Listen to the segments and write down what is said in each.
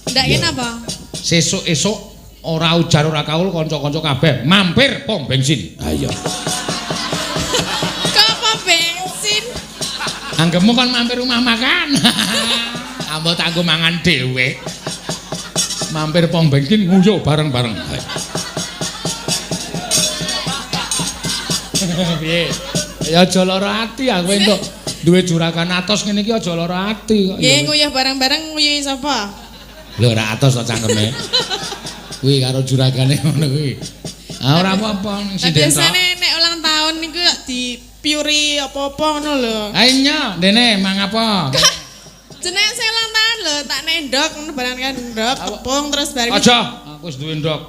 Ndak kenapa? Sesuk esuk ora ujar ora kaul kanca-kanca kabeh mampir pom bensin. Ayo. Kok pom bensin? Anggemu kon mampir rumah makan. Ambo tak nggo mangan dhewe. Mampir pom bensin nguyuh bareng-bareng. Piye? Ya aja lara ati aku entuk duwe juragan atos ngene iki aja lara ati kok. Nggih nguyuh bareng-bareng nguyuhi sapa? Lho ora atos to cangkeme. Kuwi karo juragane ngono kuwi. Ah ora apa-apa sing biasane nek ulang tahun niku dipiuri apa-apa ngono lho. Ha iya, ndene mang apa? Jenenge sing ulang tahun lho, tak nendok ngono barang kan ndok tepung terus bareng. Aja, aku wis duwe ndok.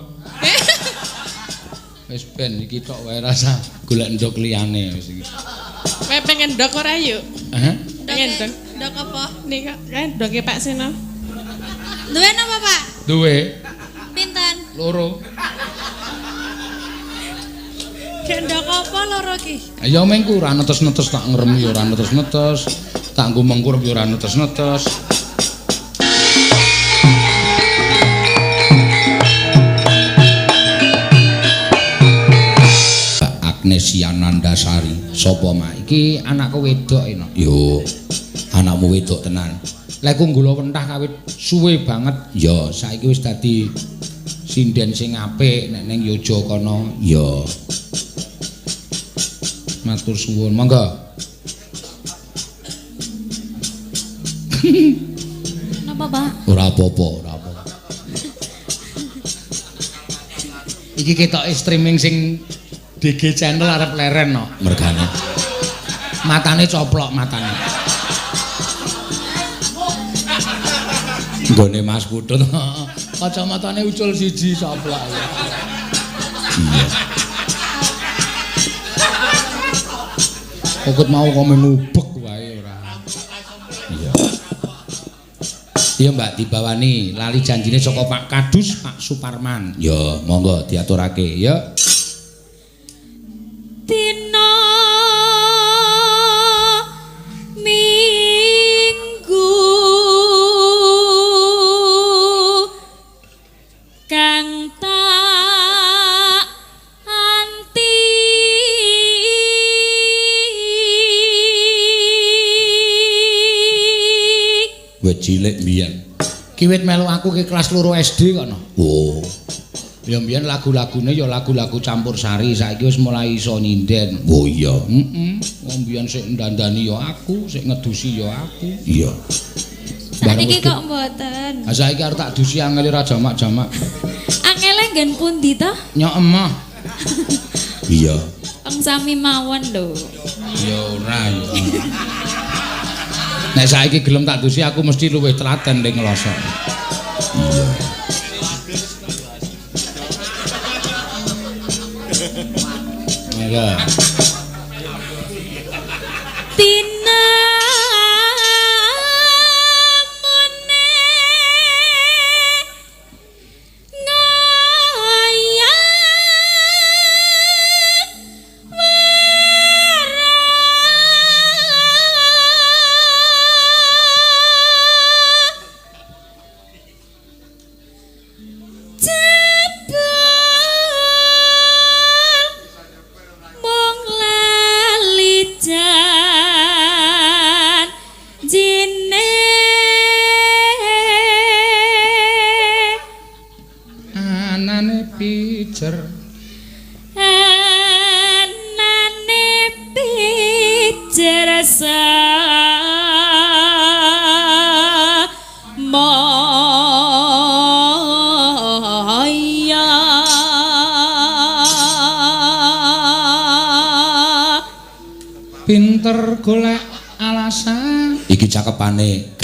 Wis ben iki tok wae rasa golek ndok liyane wis iki. Kowe pengen ndok ora yuk? Hah? Pengen ndok. Ndok apa? Nika kan ndoke Pak Seno. Duwe napa, Pak? Duwe. Pinten? Loro. Gendok apa loro ki? Ya mengku ora netes-netes tak ngrem ya ora netes-netes, tak nggo mengkurep ya ora netes-netes. Mbak Agnesia Nandasari, sapa mak? Iki anakku wedok eno. Yo, anakmu wedok tenan. Lek ku nggula wentah kawit suwe banget. Ya, saiki wis dadi sinden sing apik nek ning Yojo kono. Ya. Matur suwun, monggo. Napa, Pak? Ora apa-apa, ora apa-apa. Iki ketoke streaming sing DG channel arep leren no mergane. Matane coplok matane. Nggone Mas Kutut. Kacamatane ucul siji coplok. Iya. Pokok mau kok ngubek wae ora. Iya. Iya Mbak dibawani lali janjine saka Pak Kadus, Pak Suparman. Ya, monggo diaturake ya. Dina Minggu kang tak anti wit cilik mbiyen. Kiwit melu aku ki kelas 2 SD kono. Oh. Ya mbiyen lagu-lagune ya lagu-lagu campur sari, saiki wis mulai iso nyinden. Oh iya. Heeh. Wong mbiyen sik ndandani ya aku, sik ngedusi ya aku. Iya. Saiki kok mboten. Ha saiki arep tak dusi angele ra jamak-jamak. Angele nggen pundi to? Nyok emoh. Iya. Wong sami mawon lho. Ya ora ya. Nek saiki gelem tak dusi aku mesti luwih telaten ning nglosok. Iya. Iya. Tina mune ngaya anane pijer moya pinter golek alasan iki cakepane.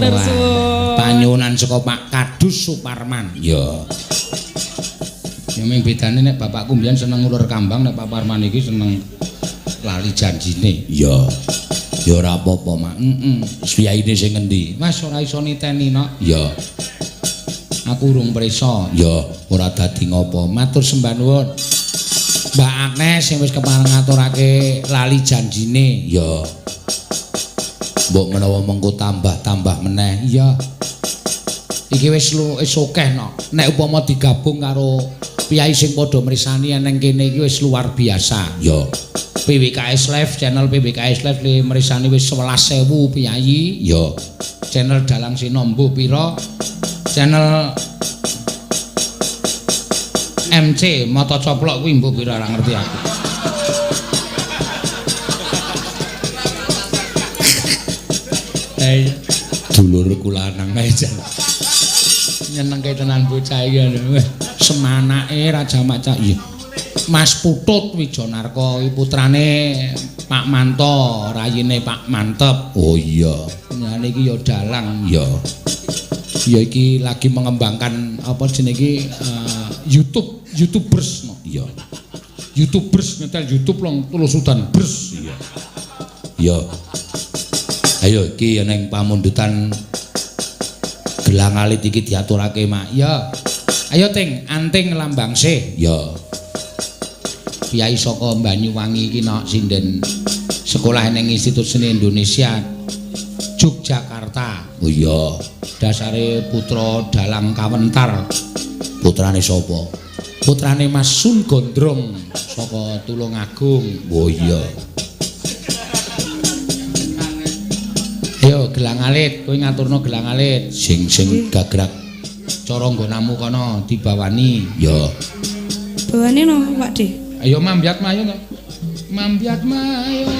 Matur suwun. Panyuwunan saka Pak Kadus Suparman. Ya. Ya ming bedane nek bapakku mbiyen seneng ngulur kambang, nek Pak Parman iki seneng lali janjine. Ya. Ya ora apa-apa, Mak. Heeh. Priyaine sing ngendi? Mas ora iso niteni, Nok. Ya. Aku urung prisa. Ya, ora dadi ngopo. Matur sembah nuwun. Mbak Agnes sing wis kepareng ngaturake lali janjine. Ya. Mbok menawa mengko tambah-tambah meneh. Iya. Iki wis wis akeh, Nok. Nek upama digabung karo piyai sing padha mrisani eneng kene iki wis luar biasa. Ya. PWKS Live, channel PWKS Live le mrisani wis 11.000 piyayi. Ya. Channel Dalang Sena mbuh pira? Channel MC Mata Coplok kuwi mbuh pira ora ngerti aku. Eh, dulurku lanang ae jan. Nyenengke tenan bocah iki. Semanake Raja Maca. Iya. Mas Putut Wijanarko iki putrane Pak Manto, rayine Pak Mantep. Oh iya. Nyane iki ya dalang. Ya. Ya iki lagi mengembangkan apa jenenge iki YouTube, YouTubers no. Iya. YouTubers nyetel YouTube long tulusudan bers. Iya. Ya. Ayo iki ning pamundutan gelang alit iki diaturake, Mak. Ya. Ayo Ting, anting lambang sih. Ya. Piyai saka Banyuwangi iki nok sinden sekolah ning Institut Seni Indonesia Yogyakarta. Oh iya. Dasare putra dalang kawentar. Putrane sapa? Putrane Mas Sun Gondrong saka Tulungagung. Oh iya. Ayo gelang alit, kowe ngaturno gelang alit. Sing sing gagrak cara nggonamu kono dibawani. Ya. Bawane no, Pak De. Ayo mambyat mayo to. Mambyat mayo.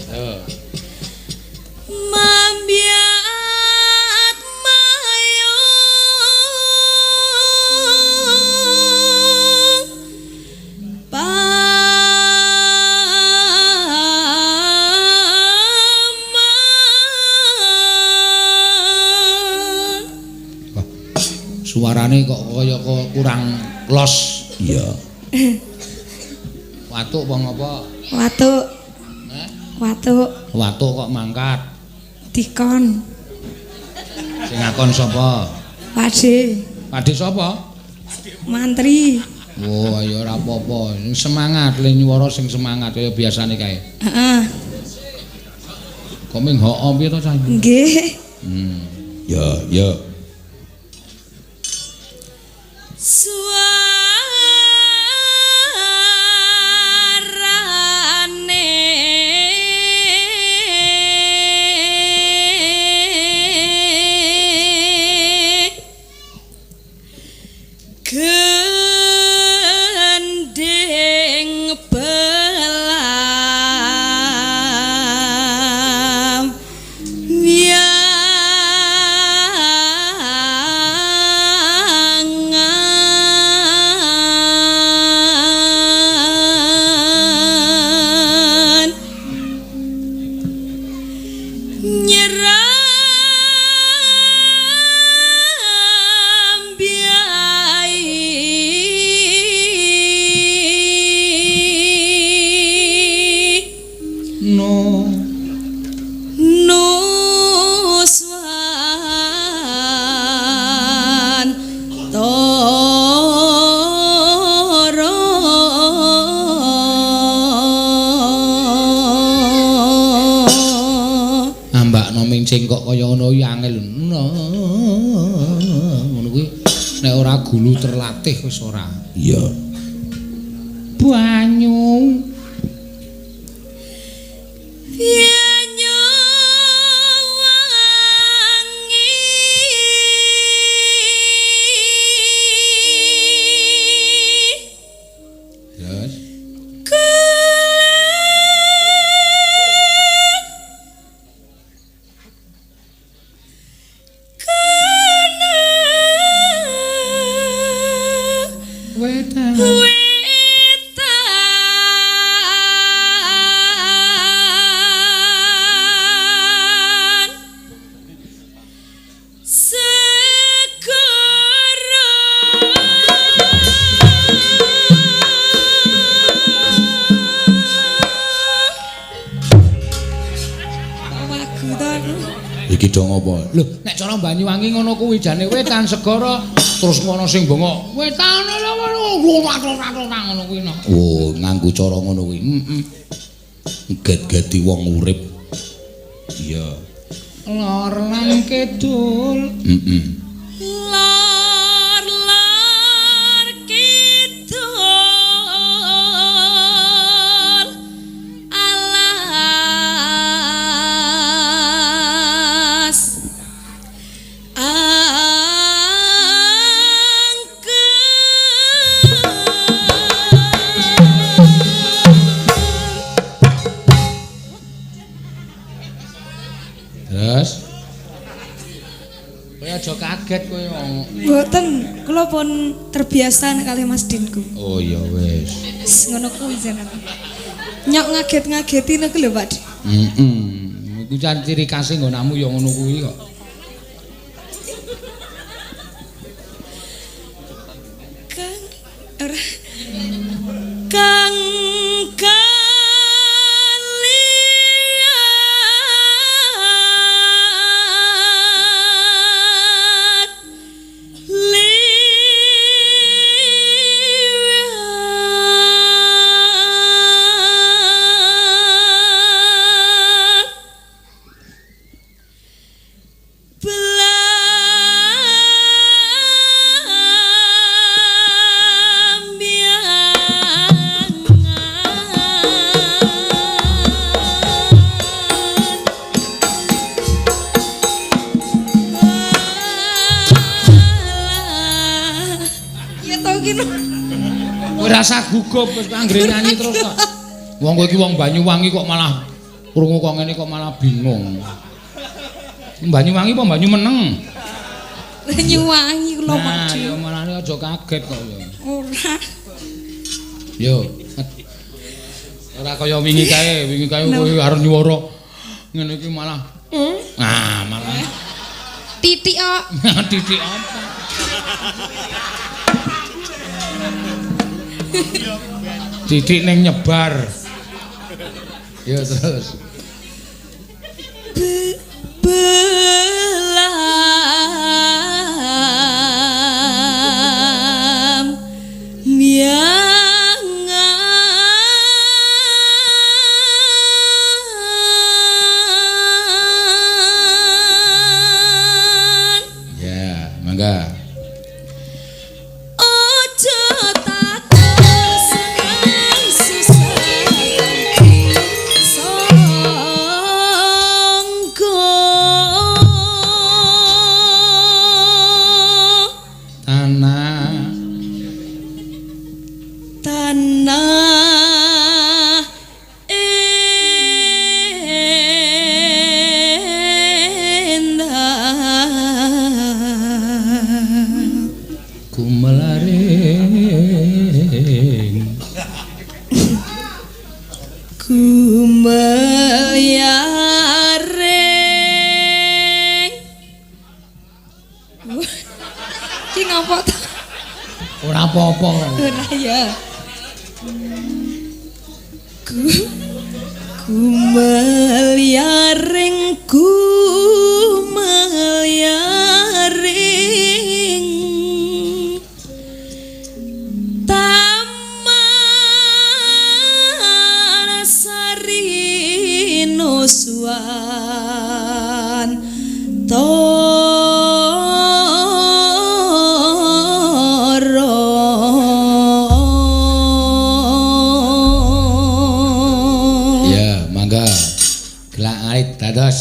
Ayo. Mambyat mayo. Paman. Wah, suarane kok kaya kurang los. Iya. Watuk apa ngopo? Watuk. Hah? Watuk. Watuk kok mangkat. Dikon. Sing ngakon sapa? Pakde. Pakde sapa? Mantri. Oh, ya ora apa-apa. Sing semangat, le nyuwara sing semangat kaya biasane kae. Heeh. Kok ming hoo piye to, Cah? Nggih. Ya, ya. Suarane gending belam yangan nyeram biai No. Nuswan Toro. Ambakno mincing kok kaya ngono iki angel. Ngono kuwi nek ora gulu terlatih wis ora. Iya. Banyu. Banyu wangi Terus kena wetan. Wetan. Iki do ngopo? Lho, nek cara Banyuwangi ngono kuwi jane wetan segara terus ngono sing bengok. Wetan ngono kuwi no. Oh, nganggo cara ngono kuwi. Heeh. Get-geti wong urip. Iya. Lor lan kidul. Heeh. Lor lor kidul. Alas. Terus kowe aja kaget kowe wong. Mboten, kula pun terbiasa nek kalih Mas Dinku. Oh ya wis. Wis ngono kuwi jeneng. Nyok ngaget-ngageti niku lho, Pak. Heeh. Iku jan ciri khase nggonamu ya ngono kuwi kok. Kang ora Kang kalian liwat Belambiangan. Ya tau ki no. Kowe rasa gugup wis anggere nyanyi terus kok. Wong kowe iki wong Banyuwangi kok malah krungu kok ngene kok malah bingung. Banyuwangi apa Banyu meneng? Banyuwangi kula Nah, Pak. ya malah aja kaget kok ya. Ora. Yo. Ora kaya wingi kae kowe arep nyuwara ngene iki malah. Nah, malah Titik kok. titik apa? Titik ning nyebar. Yo terus. Belam miangan Ya, mangga. Ojo takut seneng susah sangka Tanah tanah endah gumelaring gumelaring. Ki ngopo ta? Ora apa-apa. Ora ya. Gumeliaring gumeliaring Taman Sari Nuswan Toro. Ya, mangga. Gelak arit dados.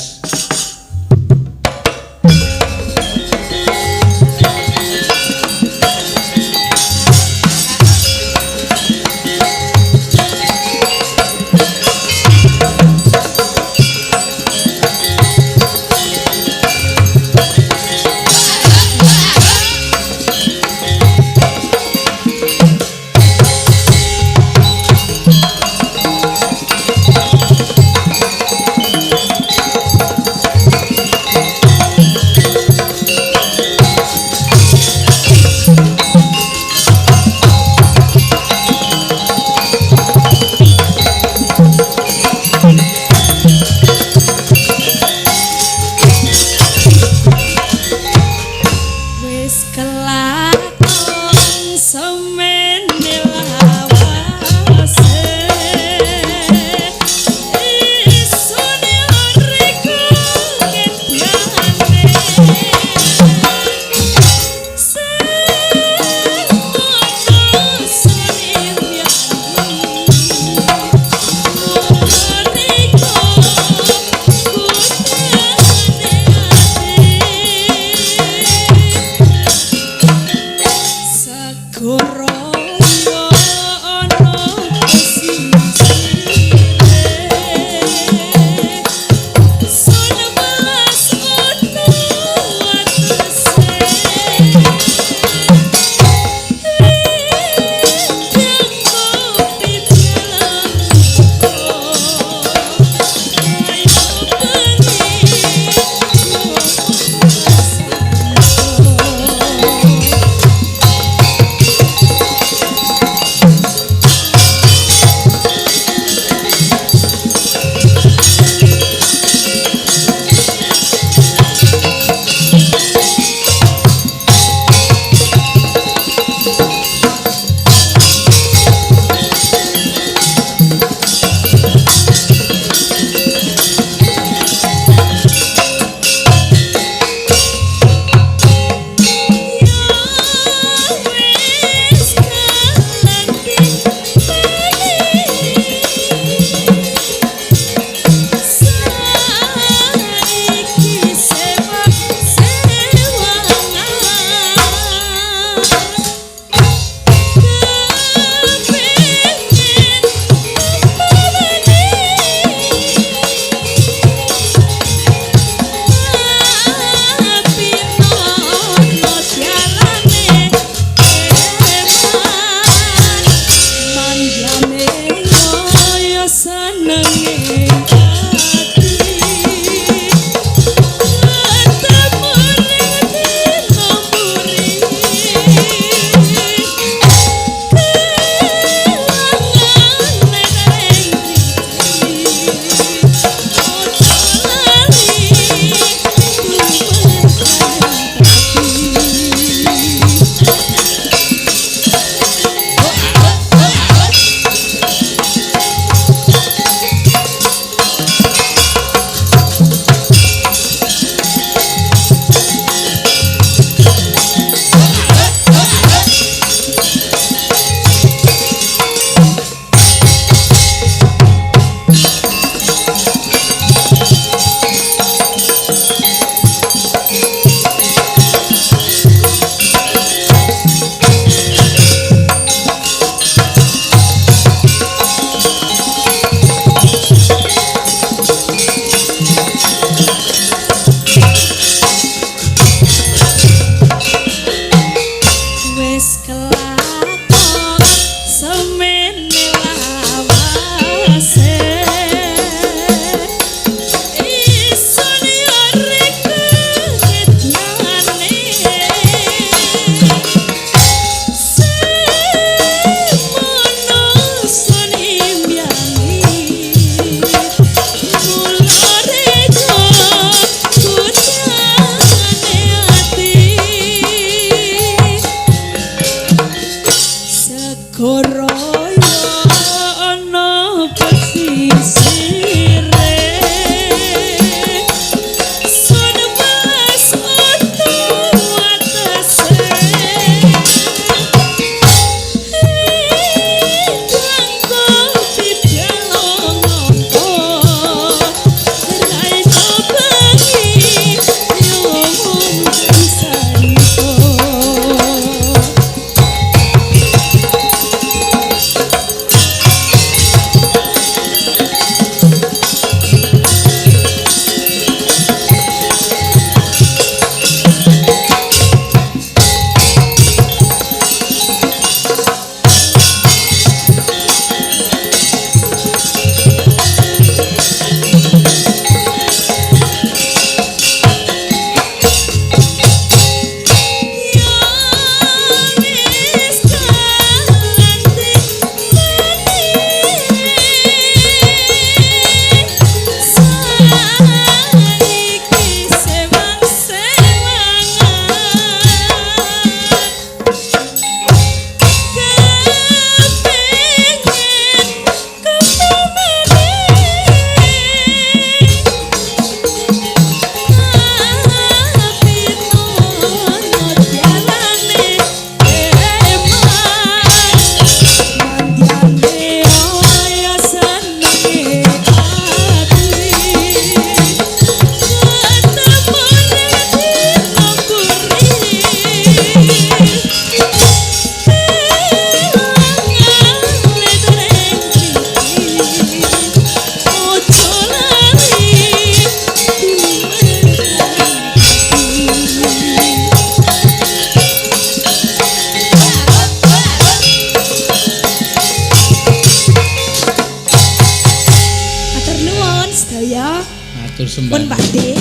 Matur sembah. Pun Pak De.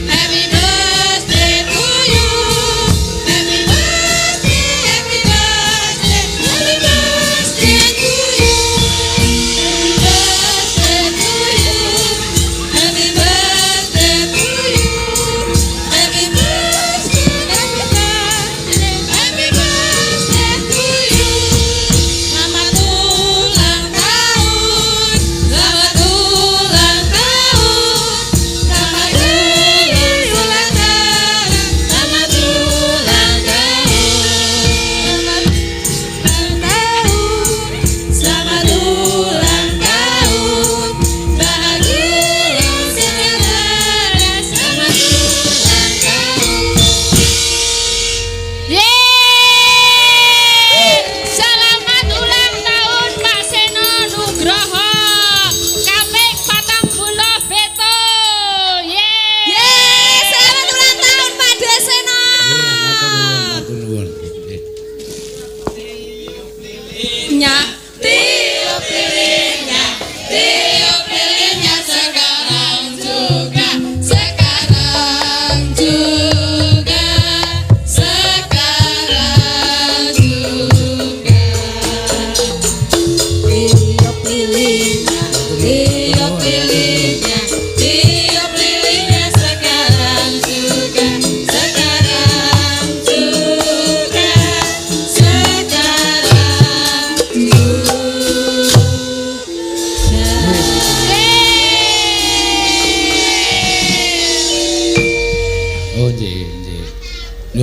Happy birthday to you. Happy birthday, happy birthday, happy birthday to you. Happy birthday to you. Happy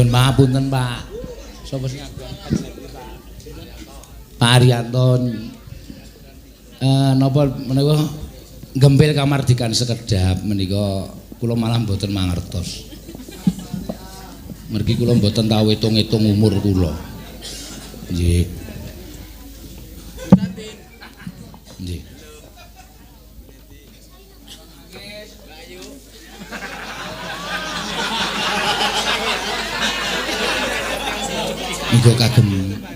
Nyuwun pangapunten, Pak. Sapa sing Pak Arianto napa menika gempil kamardikan sekedhap menika kula malah mboten mangertos. Mergi kula mboten tau hitung-hitung umur kula. Nggih. Nggih. Muga kagem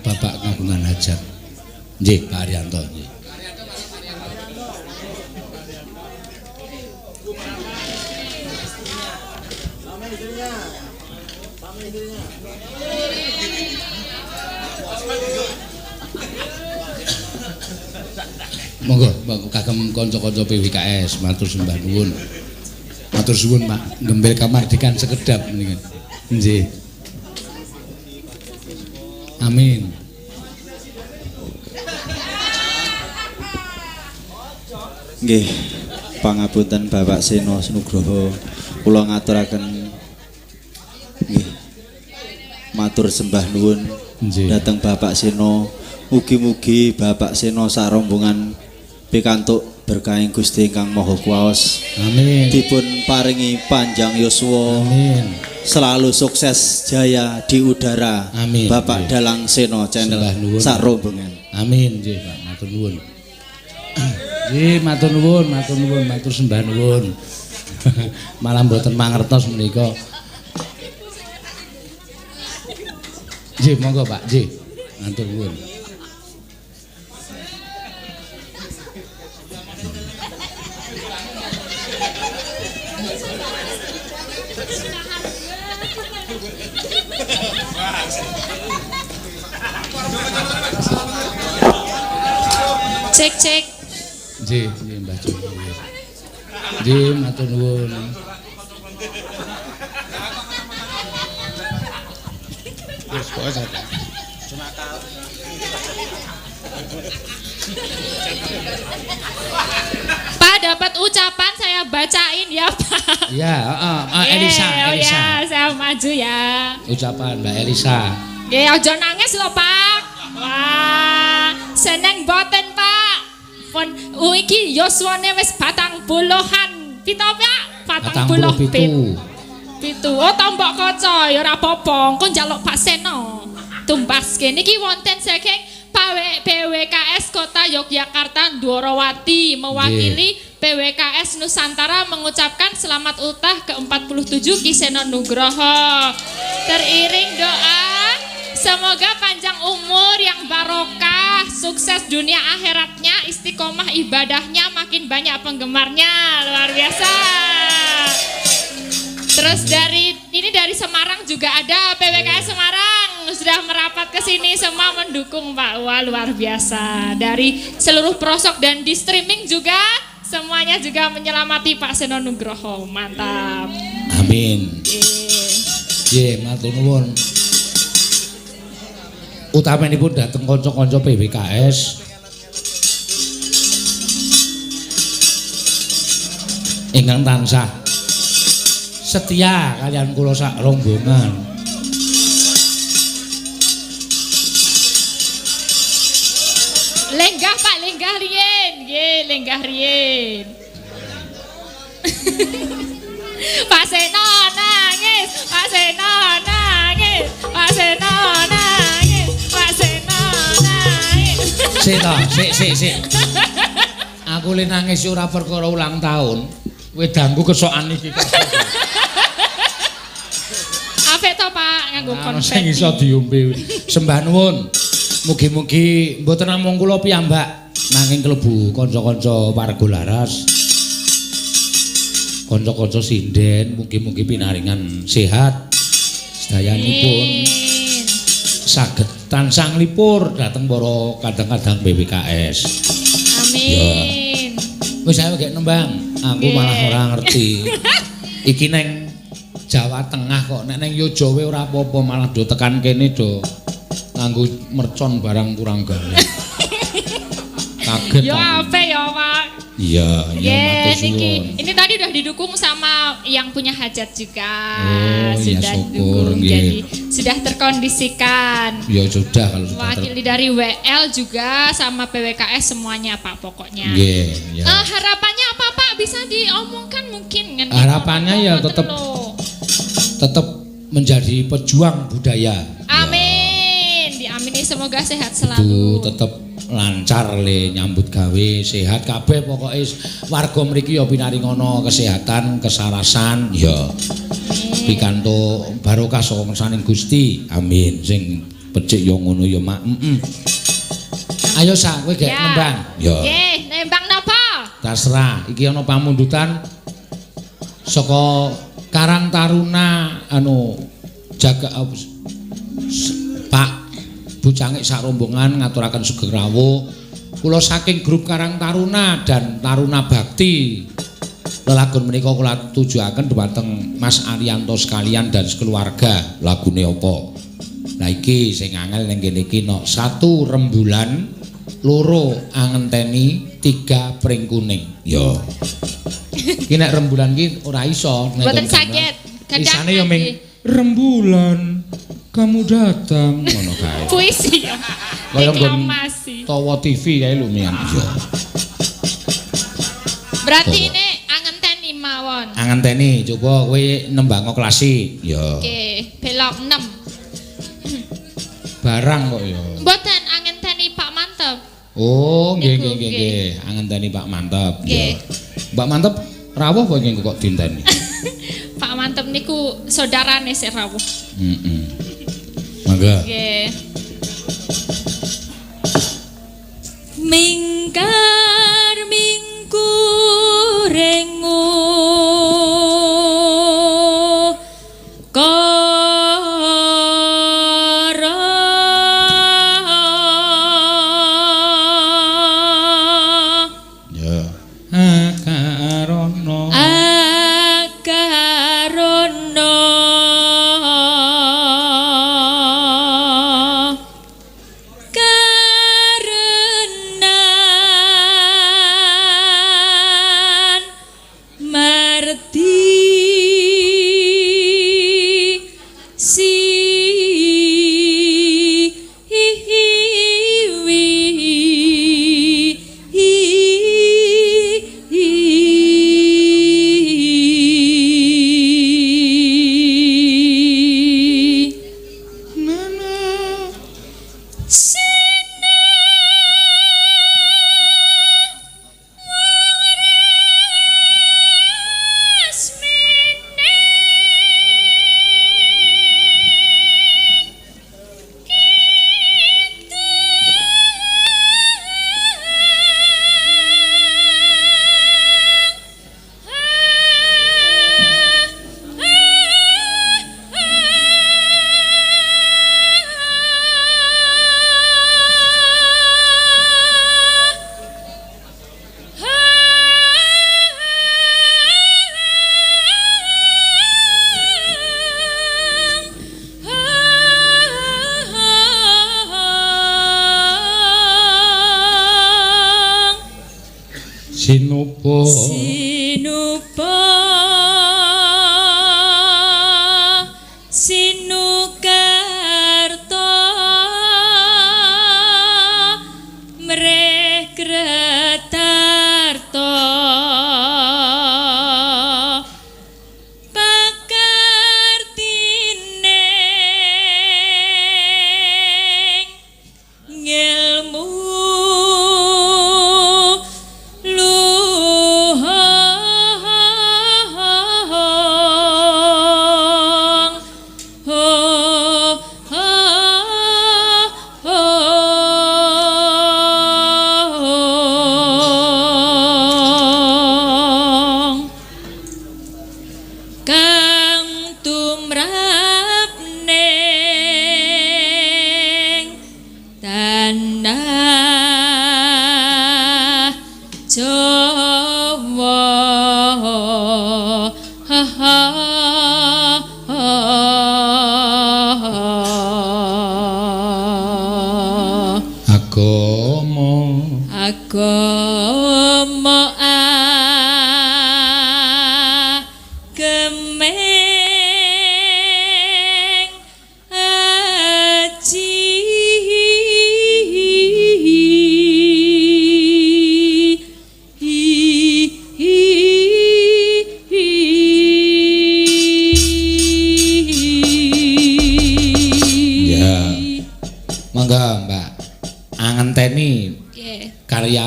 Bapak kagungan hajat. Nggih, Pak Arianto nggih. Monggo kagem kanca-kanca PWKS matur sembah nuwun. Matur suwun Pak, gembel kamardikan sekedhap menika. Nggih. Amin. Nggih, pangapunten Bapak Seno Nugroho, kula ngaturaken nggih matur sembah nuwun dhateng Bapak Seno. Mugi-mugi Bapak Seno sak rombongan pikantuk berkahing Gusti ingkang Maha Kuwaos. Amin. Dipun paringi panjang yuswa. Amin. Selalu sukses jaya di udara. Amin. Bapak Dalang Seno Channel sak rombongan. Amin nggih Pak, matur nuwun. Nggih, matur nuwun, matur nuwun, matur sembah nuwun. Malah mboten mangertos menika. Nggih, monggo Pak, nggih. Matur nuwun. Cek cek. Nggih, nggih Mbah Joko. Nggih, matur nuwun. Wis kok sak. Pak, dapat ucapan saya bacain ya, Pak. Iya, heeh, Elisa, Elisa. Ya, saya maju ya. Ucapan Mbak Elisa. Nggih, aja nangis lho, Pak. Wah, seneng boten, Pak. Pun iki yuswane wis 40-an. Pito, Pak? 47. 7. Oh, tombok kaca ya ora apa-apa. Engko njaluk Pak Seno. Tumbaske niki wonten saking PWKS Kota Yogyakarta Ndorowati mewakili PWKS Nusantara mengucapkan selamat ultah ke-47 Ki Seno Nugroho. Teriring doa semoga panjang umur yang barokah, sukses dunia akhiratnya, istiqomah ibadahnya, makin banyak penggemarnya. Luar biasa. Terus dari ini dari Semarang juga ada PWKS Semarang sudah merapat ke sini semua mendukung Pak. Wah, luar biasa. Dari seluruh pelosok dan di streaming juga semuanya juga menyelamati Pak Seno Nugroho. Mantap. Amin. Nggih, matur nuwun. Utamanipun dhateng kanca-kanca PWKS ingkang tansah setia kalian kula sak rombongan. Lenggah Pak, lenggah riyin. Nggih, lenggah riyin. Pak Seno nangis, Pak Seno nangis, Pak Seno nangis, Pak Seno nangis. Sik to, sik sik sik. Aku le nangis ora perkara ulang tahun. Wedangku kesokan iki. Apik to Pak nganggo konfeti. Sing iso diombe. Sembah nuwun. Mugi-mugi mboten namung kula piyambak nanging klebu kanca-kanca warga laras. Kanca-kanca sinden mugi-mugi pinaringan sehat sedayanipun. Saged tansah nglipur dhateng para kadang-kadang PWKS. Amin. Wis ayo gek nembang. Aku malah ora ngerti. Iki neng Jawa Tengah kok, nek neng Yogyawa ora apa-apa, malah do tekan kene do nganggo mercon barang kurang gawe. Kaget. Ya apik ya, Pak. Iya, iya matur suwun. Ini tadi udah didukung sama yang punya hajat juga. Oh, sudah ya syukur, didukung. Jadi sudah terkondisikan. Ya sudah kalau sudah wakil dari WL juga sama PWKS semuanya Pak pokoknya. Nggih, ya. Harapannya apa Pak? Bisa diomongkan mungkin. Harapannya ya tetap menjadi pejuang budaya. Amin. Ya. Diamini, semoga sehat selalu. Itu tetap lancar le nyambut gawe, sehat kabeh pokoke warga mriki ya pinaringono kesehatan, kesarasan ya. Pikantuk barokah saka ngersaning Gusti. Amin. Sing becik ya ngono ya mak. Ayo sa kowe gek nembang. Ya. Nggih, nembang napa? Terserah, iki ana pamundutan saka Karang Taruna anu jaga Pak Bu Cangik sak rombongan ngaturaken sugeng rawuh. Kula saking grup Karang Taruna dan Taruna Bakti. Lelagon menika kula tujuaken dhumateng Mas Arianto sekalian dan sekeluarga. Lagune apa? Lah iki sing angel ning kene iki no 1 rembulan, 2 angenteni, 3 pring kuning. Ya. Iki nek rembulan iki ora iso. Mboten saged. Isane ya ming rembulan kamu datang ngono kae. Puisi ya. Kaya nggon Tawa TV kae lho mian. Iya. Berarti ini angenteni mawon. Angenteni, coba kowe nembango klasi. Ya. Oke, belok 6. Barang kok ya. Mboten angenteni Pak Mantep. Oh, nggih nggih nggih nggih, angenteni Pak Mantep. Nggih. Pak Mantep rawuh apa nggih kok dinteni? Pak Mantep niku saudarane sik rawuh. Heeh. Mangga. Nggih. Mingkar mingkurengu kara ya akarono akarono karenan marti si wi nana Sina waras mining kita sinupa Sinupa sinukarta mreh kretarta pakartine ngelmu luhong ho ho hong kang tumrap ning tanah Jawa. Agama Agama Ngenteni Nggih. Karya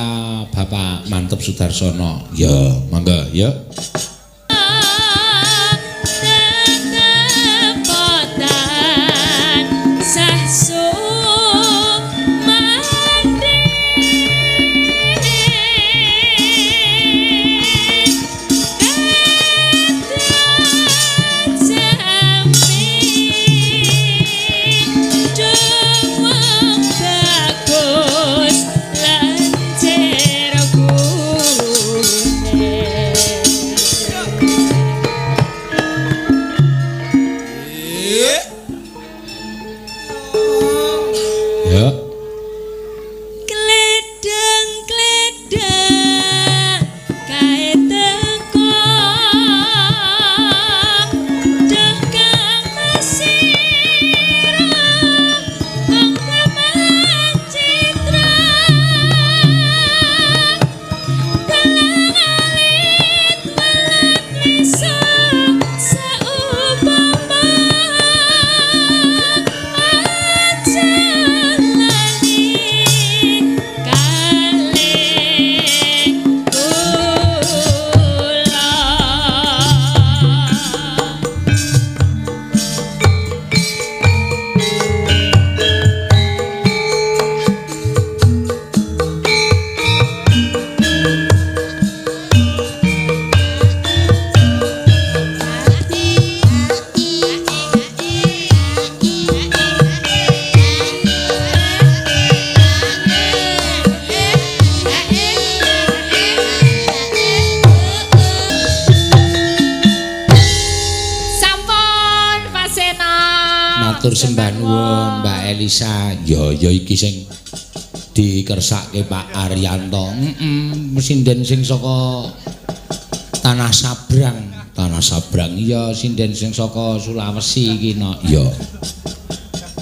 Bapak Manteb Sudarsono. Ya, monggo ya. Ya. Kledeng-kledeng kae teko deh kang mesira kang taman citra dalang alit welat misa saupama aja lali kalih kula. Sampun Pak Seno. Matur sembah nuwun Mbak Elisa. Ya ya iki sing dikersake Pak Aryanto. Heeh, sinden sing saka Tanah Sabrang. Tanah Sabrang iya sinden sing saka Sulawesi iki no. Ya.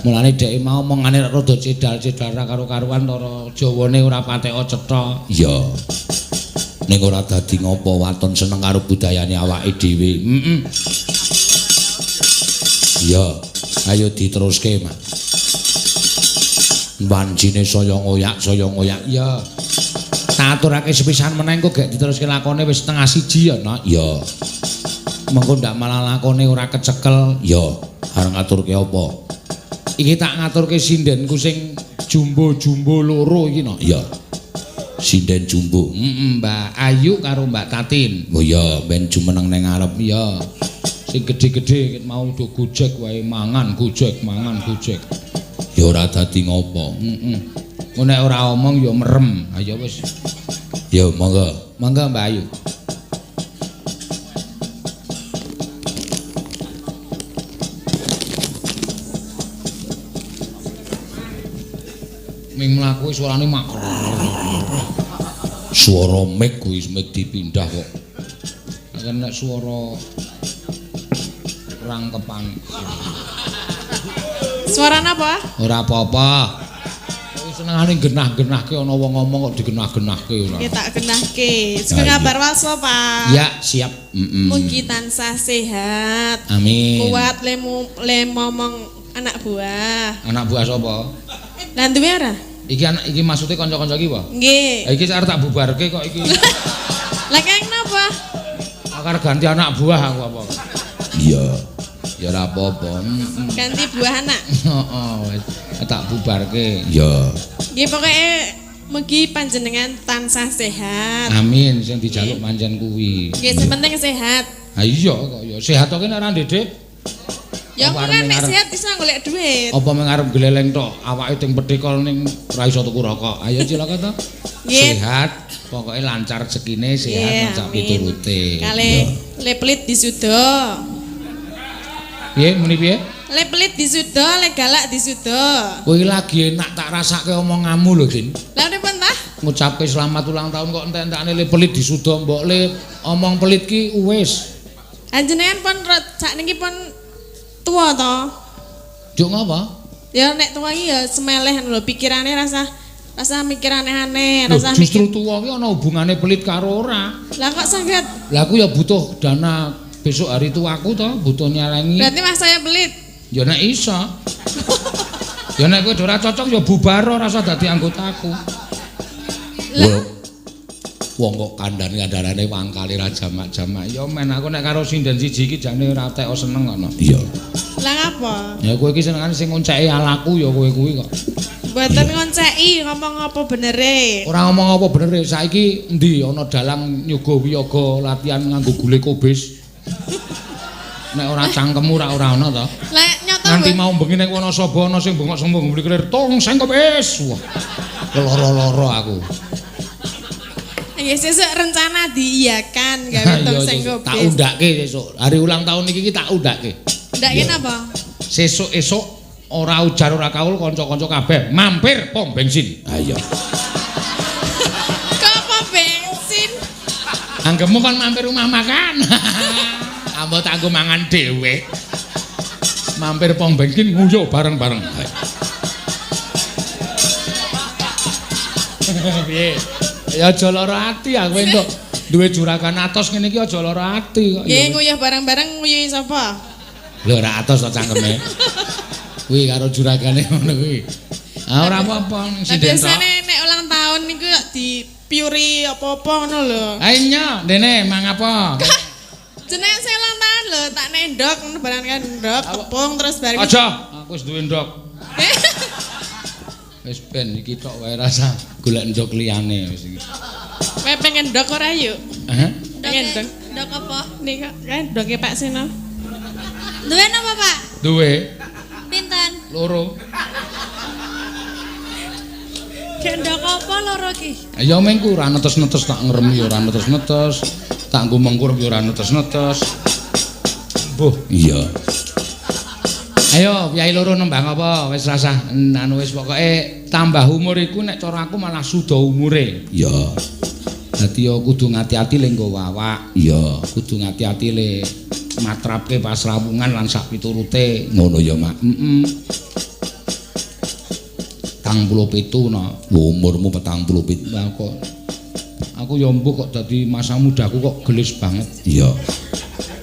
Mulane dheke mau omongane rada cedal-cedal ra karo-karuan cara Jawane ora pateka cetha. Iya. Ning ora dadi ngopo waton seneng karo budayane awake dhewe. Heeh. Iya, ayo diteruske, Mas. Wancine saya ngoyak, saya ngoyak. Iya. Tak aturake sepisan meneh engko gek diteruske lakone wis 12:30 ya, Nak. Iya. Mengko ndak malah lakone ora kecekel. Iya, arep ngaturke apa? Iki tak ngaturke sindenku sing jumbo-jumbo loro iki, Nak. Iya. Sinden jumbo. Heeh, Mbak Ayu karo Mbak Tatin. Oh iya, ben jumeneng ning ngarep. Iya. Sing gedhe-gedhe mau do gojek wae mangan gojek, mangan gojek. Ya ora dadi ngopo. Heeh. Engko nek ora omong ya merem. Ayo wis. Ya monggo. Monggo Mbak Ayu. Ming mlaku suarane mak. Suara mic kuwi mic dipindah kok. Nek suara rangkepan. Suara napa? Ora apa-apa. Kowe senengane genah-genahke ana wong ngomong kok digenah-genahke ora. Ya tak genahke. Sugeng kabar walso, Pak. Ya, siap. Heeh. Mugi tansah sehat. Amin. Kuat le momong anak buah. Anak buah sapa? Lah duwe ora? Iki anak iki maksude kanca-kanca iki apa? Nggih. Lah iki arep tak bubarke kok iki. Lah keng napa? Akar ganti anak buah aku apa? Iya. Ya ora apa-apa. Ganti buah anak. Heeh, wis tak bubarke. Ya. Nggih pokoke mugi panjenengan tansah sehat. Amin, sing dijaluk pancen kuwi. Nggih, sing penting sehat. Ha iya kok ya. Sehat kok nek ora ndedek. Ya kok nek sehat iso golek duit. Apa mung arep gleleng tok, awake ting petikol ning ora iso tuku rokok. Ayo cilaka to. Sehat, pokoke lancar rezekine, sehat sak piturute. Kalih le pelit disuda. Piye muni piye? Le pelit disuda, le galak disuda. Kowe lagi enak tak rasake omonganmu lho, Din. Lah pripun ta? Ngucapke selamat ulang tahun kok entek-entekane le pelit disuda, mbok le omong pelit ki wis. Panjenengan pun sakniki pun tuwa to? Njuk ngapa? Ya nek tuwa iki ya semeleh lho pikirane rasa mikir aneh-aneh, rasa justru tuwa ki ana hubungane pelit karo ora. Lah kok saged? Lah aku ya butuh dana besok hari tuaku to, butuh nyelengi. Berarti mas saya pelit. Ya nek iso. Ya nek kowe ora cocok ya bubar ora usah dadi anggotaku. Lah wong kok kandhane-kandhanane wangkale ra jamak-jamak. Ya men aku nek karo sinden siji iki jane ora teko seneng kono. Iya. Lah ngapa? Ya kowe iki senengane sing ngonceki alaku ya kowe kuwi kok. Mboten ngonceki, ngomong apa benere? Ora ngomong apa benere. Saiki endi ana dalang nyuga wiyaga latihan nganggo gule kobis. Nek ora cangkemmu ora ora ana to. Lah nyata nganti mau bengi nek Wonosobo ana sing bengok sembung mbli kelir tong sing kobis. Wah. Loro-loro aku. Ya sesuk rencana diiyakan gawe tong sing kobis. Tak undake sesuk. Hari ulang tahun iki tak undake. Undake napa? Sesuk esuk ora ujar ora kaul kanca-kanca kabeh mampir pom bensin. Ha iya. Kok pom bensin? Anggemu kon mampir rumah makan. Ambo tak nggo mangan dhewe. Mampir pom bensin nguyuh bareng-bareng. Piye? Ya aja lara ati aku entuk duwe juragan atos ngene iki aja lara ati kok. Nggih nguyuh bareng-bareng nguyuhi sapa? Lho ora atos to cangkeme. Kuwi karo juragane ngono kuwi. Ah ora apa-apa sinden tok. Biasane nek ulang tahun niku kok dipiuri apa-apa ngono lho. Ha iya, dene mang apa? Jenenge saya ulang tahun lho, tak nendok ngono barang kan ndok tepung terus bareng. Aja, aku wis duwe ndok. Wis ben iki tok wae rasa golek ndok liyane wis iki. Kowe pengen ndok ora yuk? Hah? Pengen ndok. Ndok apa? Nika kae ndoke Pak Seno. Duwe napa, Pak? Duwe. Pinten? Loro. Gendok apa loro ki? Ya mengku ora netes-netes tak ngremi ora netes-netes, tak nggo mengkur ya ora netes-netes. Mbuh, iya. Ayo, piyai loro nembang apa? Wis rasah anu wis pokoke tambah umur iku nek cara aku malah suda umure. Iya. Dadi ya kudu ngati-ati le nggo awak. Iya, kudu ngati-ati le matrapke pasrawungan lan sak piturute. Ngono ya, Mak. Heeh. 47 no. Umurmu 47. Lah kok aku ya mbuh kok dadi masa mudaku kok gelis banget. Iya.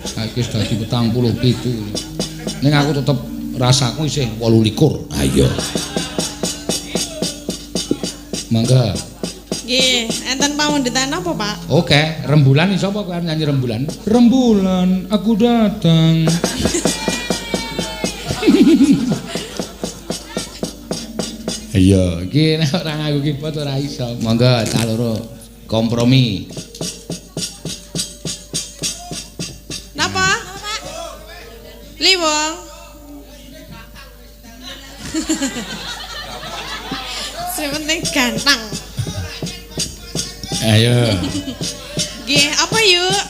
Saiki wis dadi 47. Ning aku tetep rasaku isih 28. Ha iya. Mangga. Nggih, enten pamundhutan apa, Pak? Oke, rembulan iso apa kowe nyanyi rembulan? Rembulan, aku datang. Iya, iki nek ora nganggo keyboard ora iso. Monggo cah loro kompromi. Napa? Pak? Liwong. Sing penting ganteng. Ayo. Nggih, apa yuk?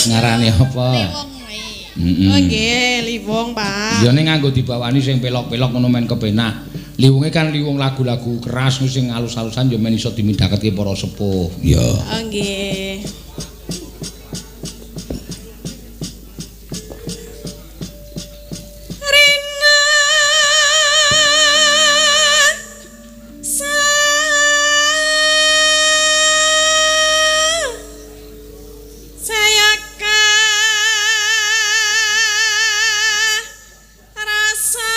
Ngarani apa? Liwong wae. Heeh. Oh nggih, liwong, Pak. Ya ning nganggo dibawani sing pelok-pelok ngono men kepenak. Liwunge kan liwung lagu-lagu keras sing alus-alusan ya men iso dimidhaketke para sepuh. Iya. Oh nggih. Rina saya rasa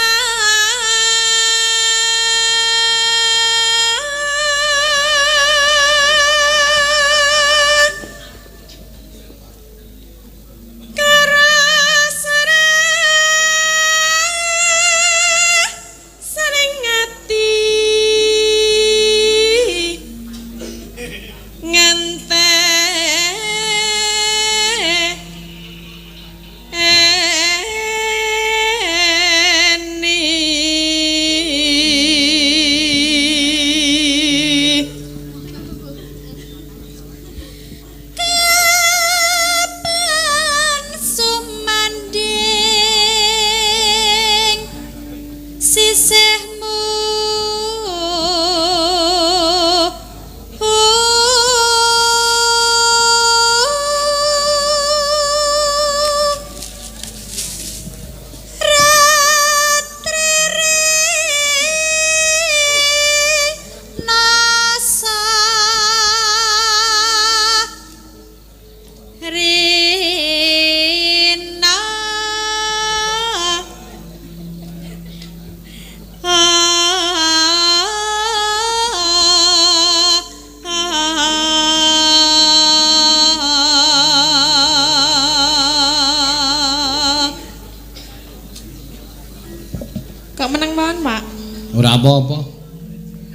Ora apa-apa.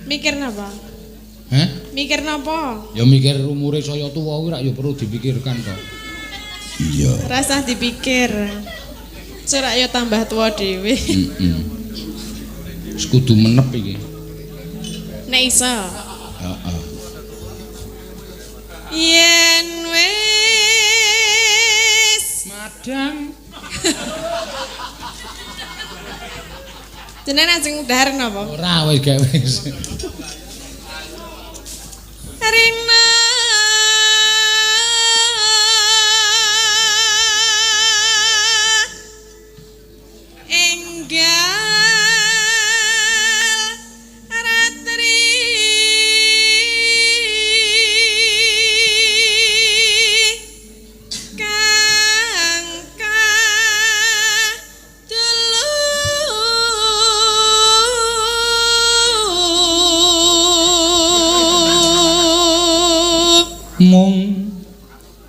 Mikir napa? Heh? Mikir napa? Ya mikir umure saya tuwa kuwi rak ya perlu dipikirkan to. Iya. Rasah dipikir. Cerak ya tambah tuwa dhewe. Heeh. Wis kudu menep iki. Nek iso. Heeh. Yen wis madang. Jenengan ajeng dahar napa? Ora wis gak wis. Rina enggal ratri kang kadulu Mung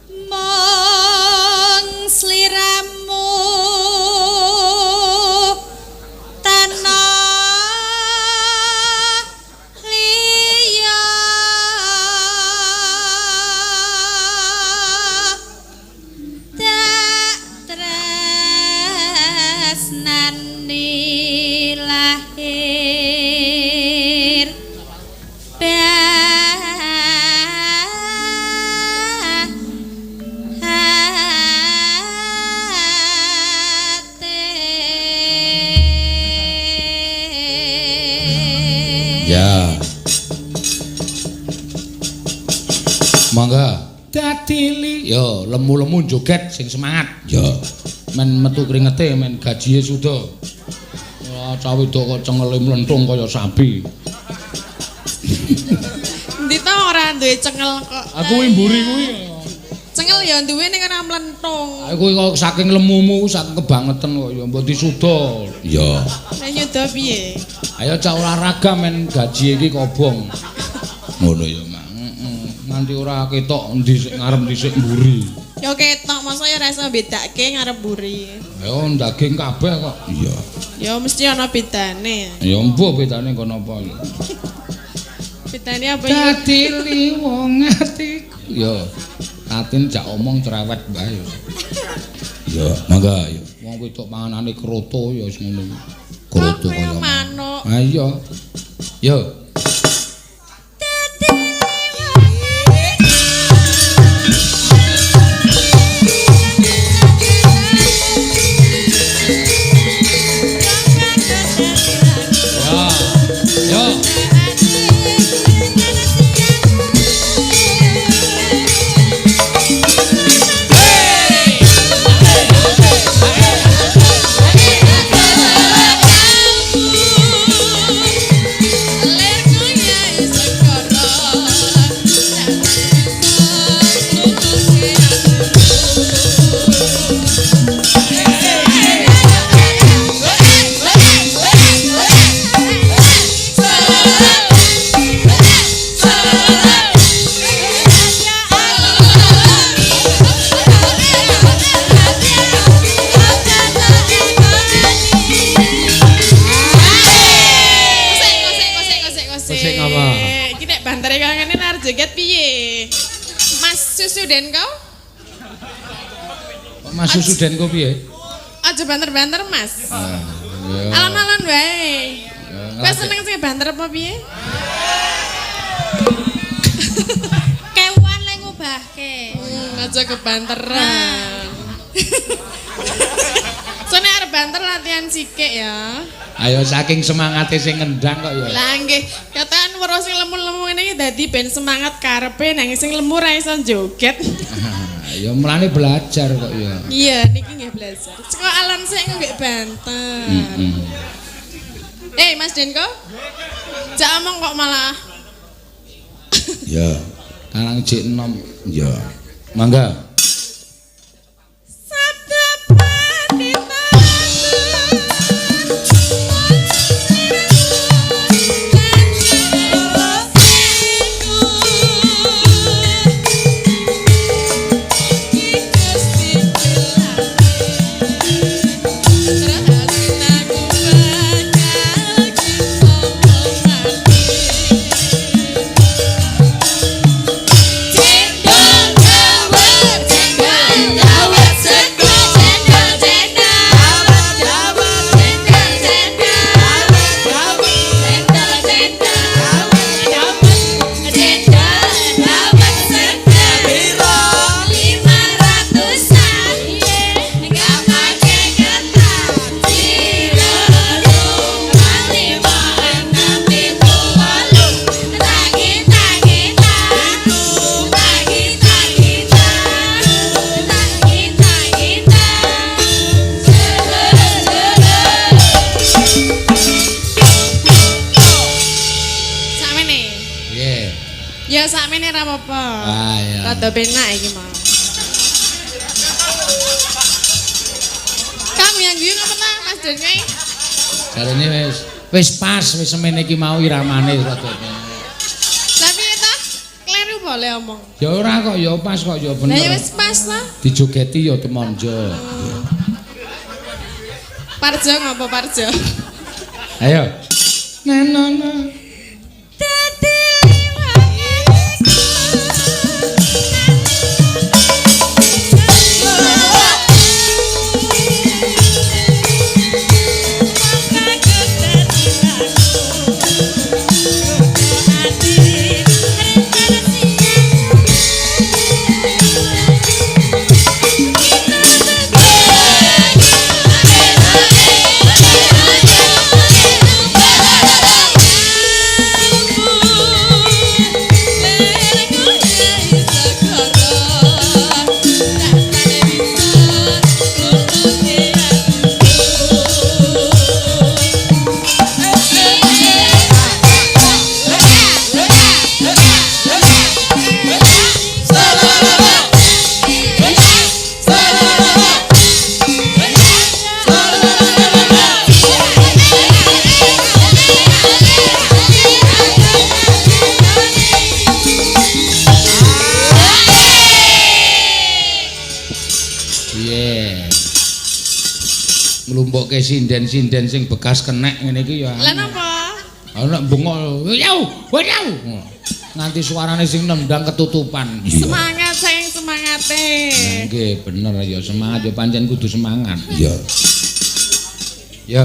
Mung sliramu tanah liya tak tresnani lahir batin. Ya. Mangga. Dadili. Yo, lemu-lemu joget sing semangat. Yo. Men metu kringete, men gajie suda. Ora cah wedok kok cengele mlentung kaya sapi. Endi to ora duwe cengel kok. Aku kuwi mburi kuwi. Cengel ya duwe ning ora mlentung. Aku kok saking lemumu, saking kebangetan kok ya mbok disuda. Iya. Nek nyuda piye? Ayo cah olahraga men gaji iki kobong. Ngono ya, Mak. Heeh. Nganti ora ketok endi sik ngarep endi sik mburi. Ya ketok, masa ya ora iso bedake ngarep mburi. Ya daging kabeh kok. Iya. Ya mesti ana bedane. Ya mbuh bedane kono apa ya. Bedane apa ya? Dadi wong atiku. Ya. Tatin jak omong cerewet bae. Ya, mangga ya. Wong wedok panganane kroto ya wis ngono. Kroto kaya manuk. Ha iya. Yo. Ya. Yo. Kosek apa? Iki nek bantere kaya ngene arep joget piye? Mas Susu Denko? Kok Mas Susu Denko piye? Aja banter-banter, Mas. Ah, iya. Alon-alon wae. Ya, Kowe seneng sing banter apa piye? Kewan le ngubahke. Aja kebanteran. Sone arep banter latihan sikik ya. Ayo saking semangate sing ngendang kok ya. Lah nggih, katakan weruh sing lemu-lemu ngene iki dadi ben semangat karepe nang sing lemu ra iso joget. Ya mulane belajar kok ya. Iya, niki nggih belajar. Seko alon sik nggih banter. Heeh. Mas Denko? Jak omong kok malah. Ya, karang jek enom. Ya. Mangga. Sabda Pandita. Terus aku bakal apa-apa. Ah iya. Rada penak iki mau. Kamu yang guyu ngapa ta Mas Dene? Jarene wis pas wis semene iki mau iramane rada. Lah piye ta? Kleru boleh omong. Ya ora kok ya pas kok ya bener. Lah ya wis pas ta. Dijogeti ya temonjo. Parjo ngapa Parjo? Ayo. Na na na. Dadi liwanganku. Nglumpukke sinden-sinden sing bekas kenek ngene iki ya. Lah napa? Ana bengok. Yau, yau. Nganti suarane sing nendang ketutupan. Semangat saking semangate. Nggih, bener ya semangat ya pancen kudu semangat. Iya. Ya.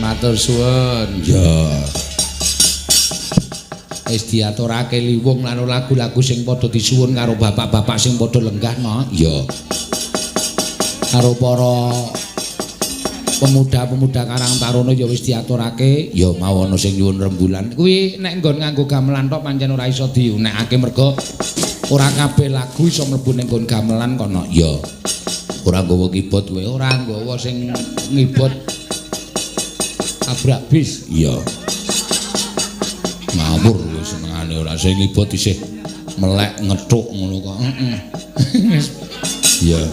Matur suwun. Ya. Wis diaturake liwung lan lagu-lagu sing padha disuwun karo bapak-bapak sing padha lenggah no. Ya. Karo para pemuda-pemuda Karang Taruna ya wis diaturake, ya mau ana sing nyuwun rembulan. Kuwi nek nggon nganggo gamelan tok pancen ora iso diunekake mergo ora kabeh lagu iso mlebu ning nggon gamelan kono. Ya. Ora nggawa keyboard kowe, ora nggawa sing ngibot. Tabrak bis. Iya. Ngawur wis senengane ora sing ngibot isih melek ngethuk ngono kok. Heeh. Iya.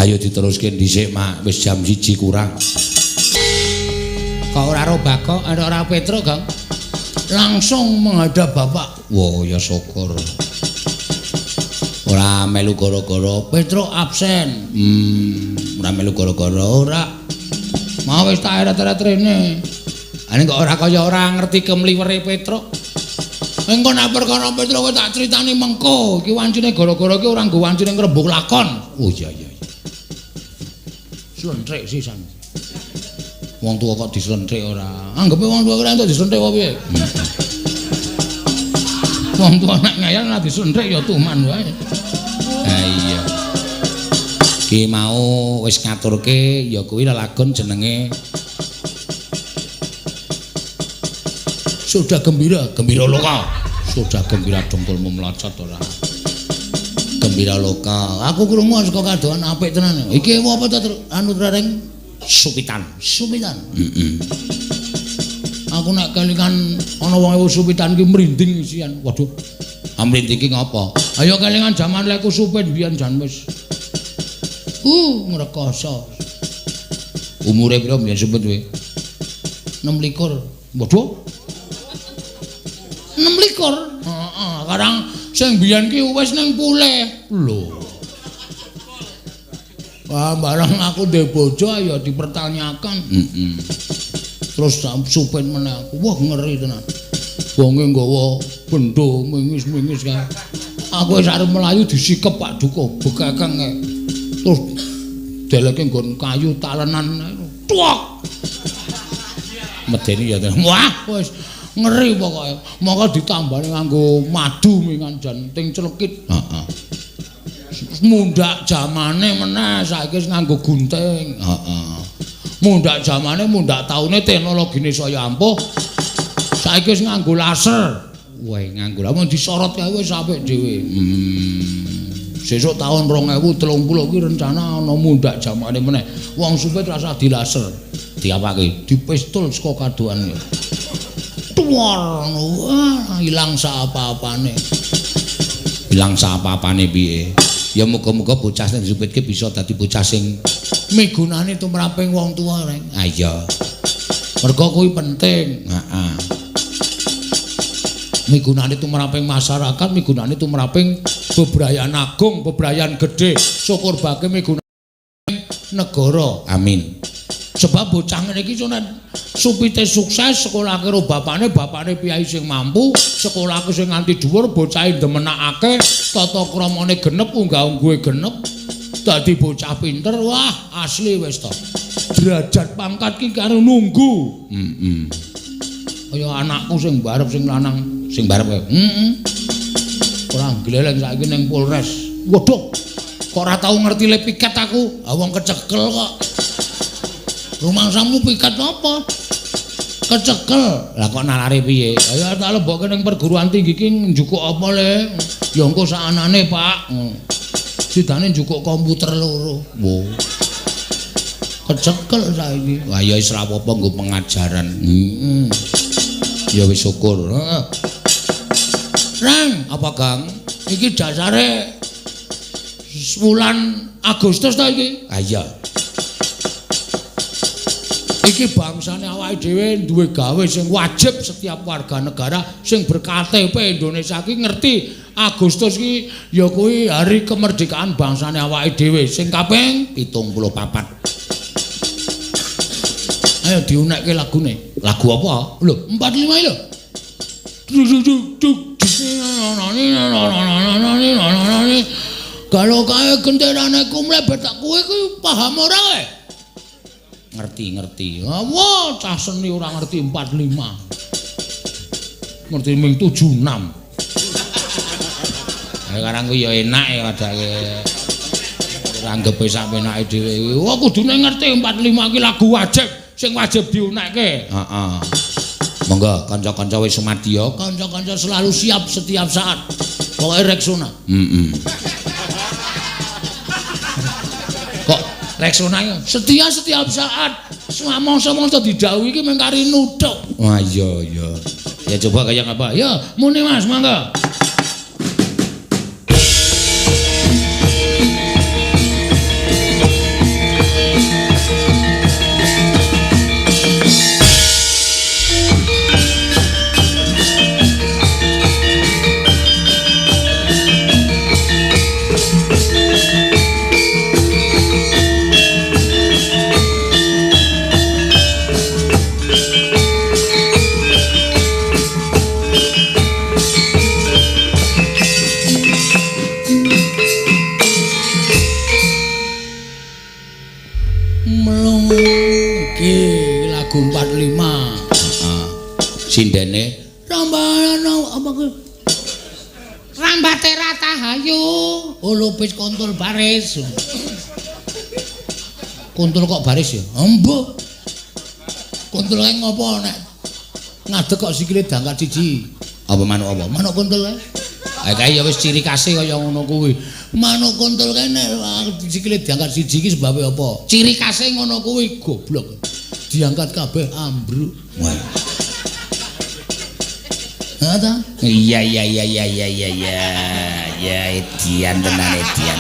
Ayo diteruske dhisik, Mak. Wis jam 1 kurang. Kok ora ro Bagong, ora Petro, Gong? Langsung menghadap bapak. Wah, ya syukur. Ora melu gara-gara Petro absen. Ora melu gara-gara ora. Mau wis tak eret-eret rene. Ane kok ora kaya ora ngerti kemliwere Petruk. Engko nek perkara Petruk kowe tak critani mengko. Iki wancine gara-gara iki ora nggo wancine ngrembug lakon. Oh iya iya. Slentrik sisan. Wong tuwa kok dislentrik ora. Anggepe wong tuwa ora entuk dislentrik apa piye? Wong tuwa nek ngeyel ora dislentrik ya tuman wae. Ha iya. Ki mau wis ngaturke ya kuwi lelagon jenenge Sudah Gembira, Gembira Loka. Sudah gembira dengkulmu mlocot ora. Gembira Loka. Aku krungu saka kadohan apik tenan. Iki apa to anu reng supitan, supitan. Heeh. Aku nek kelingan ana wong ewu supitan ki mrinding isian. Waduh. Mrinding ki ngopo? Ayo kelingan jaman leku supit biyen jan wis. Ngrekoso. Umure pira mbiyen supit kowe? 26. Waduh. 26. Heeh, karang sing biyen ki wis ning pulih. Lho. Wah, barang aku ndek bojo ya dipertanyakan. Heeh. Terus supit meneh aku. Wah, ngeri tenan. Wonge nggawa bendo mingis-mingis kae. Aku wis arep mlayu disikep Pak Duko bekekeng kae. Terus deleke nggon kayu talenan tuak. Medeni ya. Wah, wis ngeri pokoke. Monggo ditambani nganggo madu mingan jan ting clekit. Heeh. Mundhak jamane meneh saiki wis nganggo gunting. Heeh. Mundhak jamane, mundhak taune teknologine saya ampuh. Saiki wis nganggo laser. Wah, nganggo lamun disorot kae wis apik dhewe. Sesuk tahun 2030 kuwi rencana ana mundhak jamane meneh. Wong supit rasah dilaser. Diapake? Dipistol saka kadohan. Tuwar, wah, ilang saapa-apane. Ilang saapa-apane piye? Ya muga-muga bocah sing disupitke bisa dadi bocah sing migunani tumraping wong tuwa, Reng. Ah iya. Mergo kuwi penting. Heeh. Migunani tumraping masyarakat, migunani tumraping bebrayan agung, bebrayan gedhe, syukur bake migunani negara. Amin. Sebab bocah ngene iki nek supite sukses, sekolahke karo bapakne, bapakne piyai sing mampu, sekolahke sing nganti dhuwur, bocahe ndemenakake, tata kramane genep, unggah-ungguhe genep, dadi bocah pinter, wah asli wis to. Derajat pangkat ki karo nunggu. Heeh. Kaya anakku sing barep sing lanang, sing barep kae. Heeh. Ora gleleng saiki ning Polres. Waduh. Kok ora tau ngerti le piket aku? Ah wong kecekel kok. Rumangsamu piket apa? Kecekel. Lah kok nalare piye? Ayo tak lebokke ning perguruan tinggi ki njukuk apa le? Ya engko sakanane, Pak. Sidane njukuk komputer loro. Wo. Kecekel saiki. Wah ya wis ra apa-apa nggo pengajaran. Heeh. Ya wis syukur. Heeh. Rang, apa Kang? Iki dasare wulan Agustus ta iki? Ah iya. Iki bangsane awake dhewe duwe gawe sing wajib setiap warga negara sing ber-KTP Indonesia iki ngerti Agustus iki ya kuwi hari kemerdekaan bangsane awake dhewe sing kaping 74. Ayo diunekke lagune. Lagu apa? Lho, 45 lho. Kalau kae genderane kumlebet tak kuwi kuwi paham ora kowe? Ngerti-ngerti. Wah, cah seni ora ngerti 45. Ngerti ming 76. Ha karang kuwi ya enak ya padake. Ora anggepe sak penake dhewe. Wah, kudune ngerti 45 iki lagu wajib sing wajib diunekke. Heeh. Monggo kanca-kanca wis sumadya, kanca-kanca selalu siap setiap saat. Pokoke Rexona. Heeh. Kok Rexona setia setiap saat. Mangsa-mangsa didhawuhi iki mung kari nuthuk. Wah iya iya. Ya coba kaya apa? Ya muni Mas, monggo. Sindene rambana apa kuwi? Rambate Ratahayu, lupis kontul baris. Kontul kok baris ya? Embuh. Kontul kae ngopo nek ngadeg kok sikile dangkat siji. Apa manuk apa? Manuk kontul kae. Ha kae ya wis ciri khase kaya ngono kuwi. Manuk kontul kae nek sikile diangkat siji iki sebabe apa? Ciri khase ngono kuwi goblok. Diangkat kabeh ambruk. Wah. Ada? Iya iya iya iya iya iya iya. Ya edian tenan edian.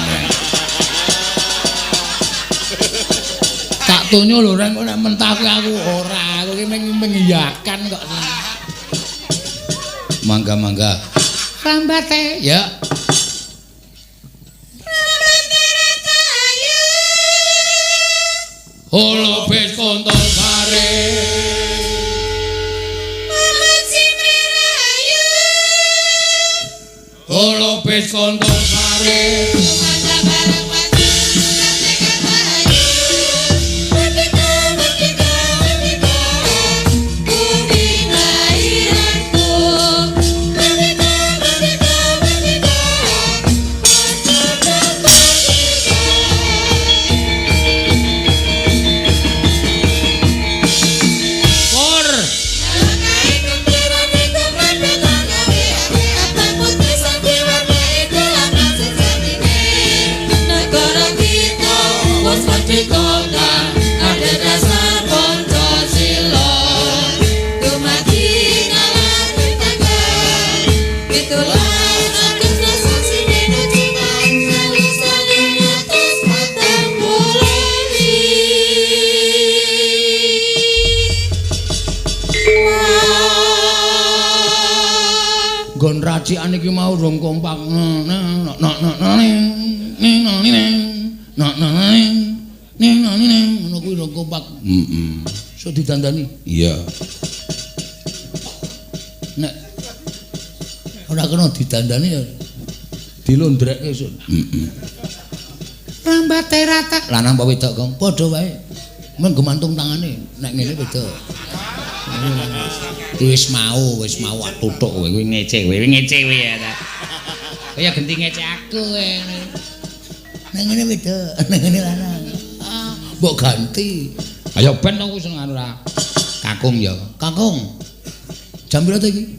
Tak tonyo lho reng kok nek mentah kuwi aku ora, aku iki mengiyakan kok. Mangga mangga. Rambate ya. Rambate Ratahayu. Holopis kontol bare. Holopis kontol sare. Merdeka, merdeka, merdeka, bumi lahirku. Merdeka, merdeka, merdeka, Nggon racikan iki mau rong kompak. Ngono kuwi rong kompak. Heeh. Iso didandani? Iya. Nek ora kena didandani ya dilondrekke iso. Heeh. Rambate rata. Lanang apa wedok, Kong? Padha wae. Men gumantung tangane, nek ngene wedok. Wis mau tutuk kowe kuwi ngece kowe, ngece kowe ya ta. Kaya genti ngece aku kowe. Nek ngene wedok, nek ngene lanang. Ah, mbok ganti. Ayo ben aku sing anu ra. Kakung ya. Kakung. Jam piro to iki?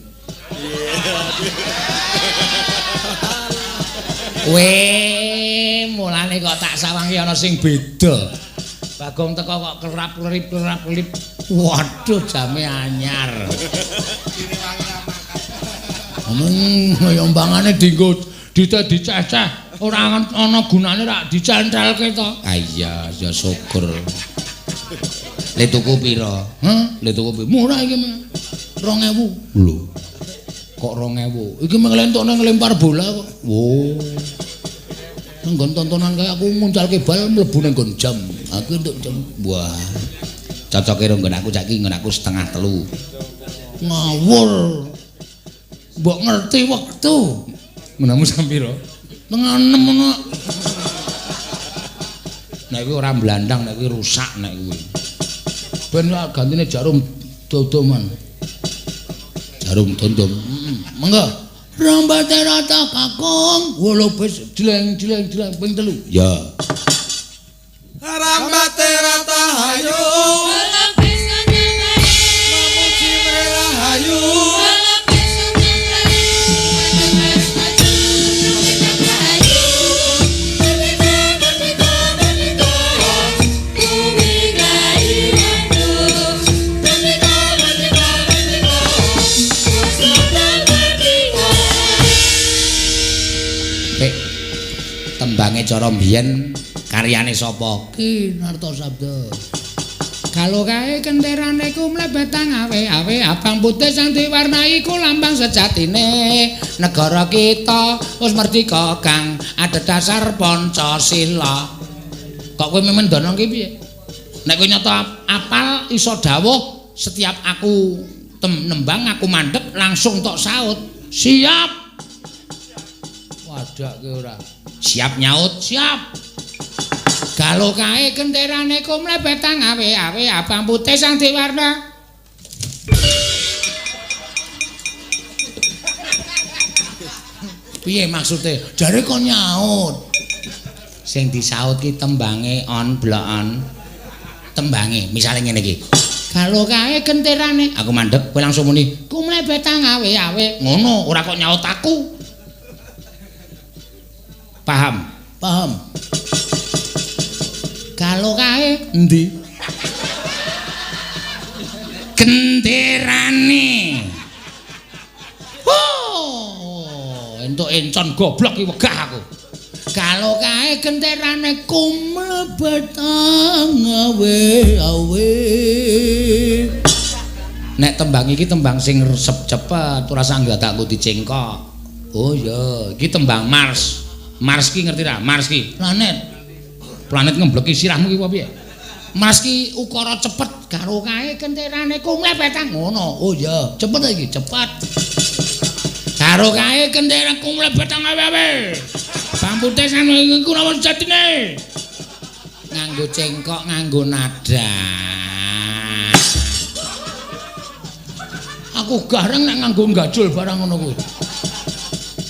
Weh, mulane kok tak sawangi ana sing beda. Bagong teko kok kerap-kerip. Waduh, jame anyar. Omong yombangane dienggo diceceh, ora ana gunane rak dicentelke to. Ah iya, ya syukur. Le tuku pira? Heh, le tuku pira? Murah iki, 2000. Lho. Kok 2000? Iki meng lentokne ngelempar bola kok. Wo. Nang nggon tontonan kaya aku nguncalke bal mlebu nang nggon jam. Aku entuk jam. Wah. Cocoke ro nggon aku saiki nggon aku 2:30. Ngawur. Mbok ngerti wektu. Menamu jam pira? 5:30 ngono. Nek kuwi ora mblandang, nek kuwi rusak nek kuwi. Ben gantine jarum dodoman. Jarum dondom. Monggo. Rambate rata kakung, wolobes jleng jleng jleng ping 3. Ya. Rambate rata hayu. Wolobes mamuji mrerahayu. Tembange cara mbiyen karyane sapa? Ki Nartosabdo. Kalau kae kenderane ku mlebet awe-awe abang putih sang diwarnai ku lambang sejatine negara kita wis merdika kang adhedhasar Pancasila. Kok kowe mendono ki piye? Nek kowe nyata apal iso dawuh setiap aku nembang aku mandek langsung tok saut. Siap. Wadake ora. Siap nyaut, siap. Galo kae kenderane ku mlebet awe-awe abang putih sang diwarna. Piye maksude? Jare kon nyaut. Sing disaut ki tembange on blok-on. Tembange misale ngene iki. Galo kae kenderane, aku mandek kowe langsung muni, ku mlebet awe-awe. Ngono, ora kok nyaut aku. Paham? Paham. Kalau kae endi? Genderane. Oh, entuk encon goblok iki wegah aku. Kalau kae genderane kumlebet awe-awe. Nek tembang iki tembang sing resep cepet, ora sanggatakku dicengkok. Oh iya, iki tembang Mars. Mars ki ngerti ra? Mars ki planet. Planet ngembleki sirahmu ki apa piye? Mars ki ukara cepet karo kae kenterane kumlebetang ngono. Oh iya, cepet iki, cepet. Karo kae kenteran kumlebetang awe-awe. Bang putih sanu iku napa sejatine? Nganggo cengkok, nganggo nada. Aku gareng nek nganggo gajul barang ngono kuwi.